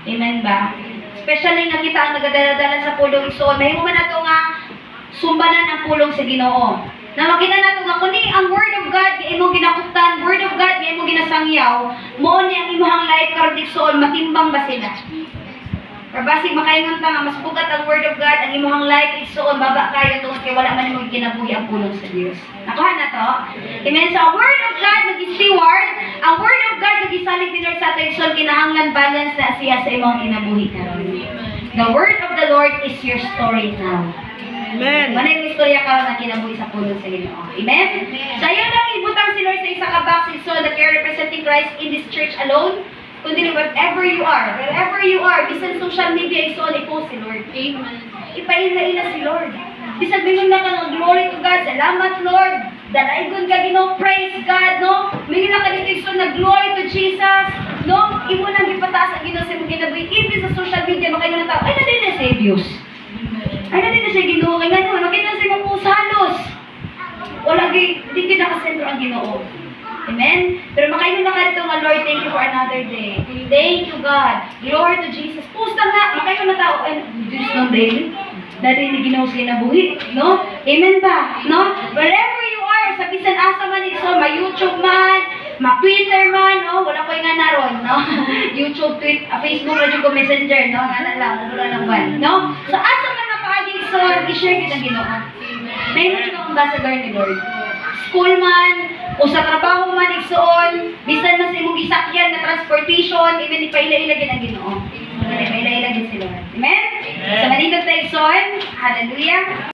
Amen ba? Especially nga kita ang nagadala-dala sa pulong, igsoon, mahimo man nato nga sumbanan ang pulong sa Ginoo. Na makita nato nga kuni ang word of God nga imong ginakuptan, word of God nga imong ginasangyaw, mao ni ang imong life karon, igsoon, matimbang ba sila? Or basig makaingon ta nga mas bugat ang word of God, ang imong life, igsoon, baba kayo tungod kay wala man imong ginabuhi ang pulong sa Dios. Nakuha na to? Amen. So ang word of God nag-steward, ang word of God nag-isalig ni Lord sa ato, igsoon, kinahanglan balance na siya sa imong kinabuhi karon. The word of the Lord is your story now. Amen. Wala yung istorya karon na kinabuhi sa pulong sa Ginoo. Amen? So ayaw lang ibutang si Lord sa isa ka box so that you're representing Christ in this church alone, kundi wherever you are, wherever you are, bisan social media, igsoon, i-post si Lord. Ipaila-ila si Lord. Bisan mingon na ka nga glory to God, salamat Lord. Dalaygon ka Ginoo, praise God, no? Mingon na ka dito, igsoon, na glory to Jesus, no? Imo nang gipataas ang Ginoo sa imong kinabuhi. Even sa social media makaingon ng tao, "Ay, na na sa Diyos. Ay, na na siya Ginoo." Kay ngano makita sa imong post halos wala gi di gyud nakasentro ang Ginoo. Amen? Pero makaingon na kadto nga, "Lord, thank you for another day. Thank you, God. Glory to Jesus." Post na nga, makaingon na tao, "Ay, Diyos nang daily. Dali ni Ginoo sa kinabuhi." No? Amen ba? No? Wherever you are, sa bisan asa man ito, ma YouTube man, ma Twitter man, no? Wala ko nga naron, no? YouTube, tweet, Facebook, radyo ko Messenger, no? Nga na lang, wala lang ba, no? So asa man mapaagi, igsoon, i-share kita Ginoo. May mo ang ambassador ni Lord. School man, o sa trabaho man, igsoon, bisan man sa imong gisakyan na transportation, even ipaila-ila gid ang Ginoo. Amen. Ipaila-ila gid si Lord. Amen? Amen. Sa manindot ta, igsoon, hallelujah.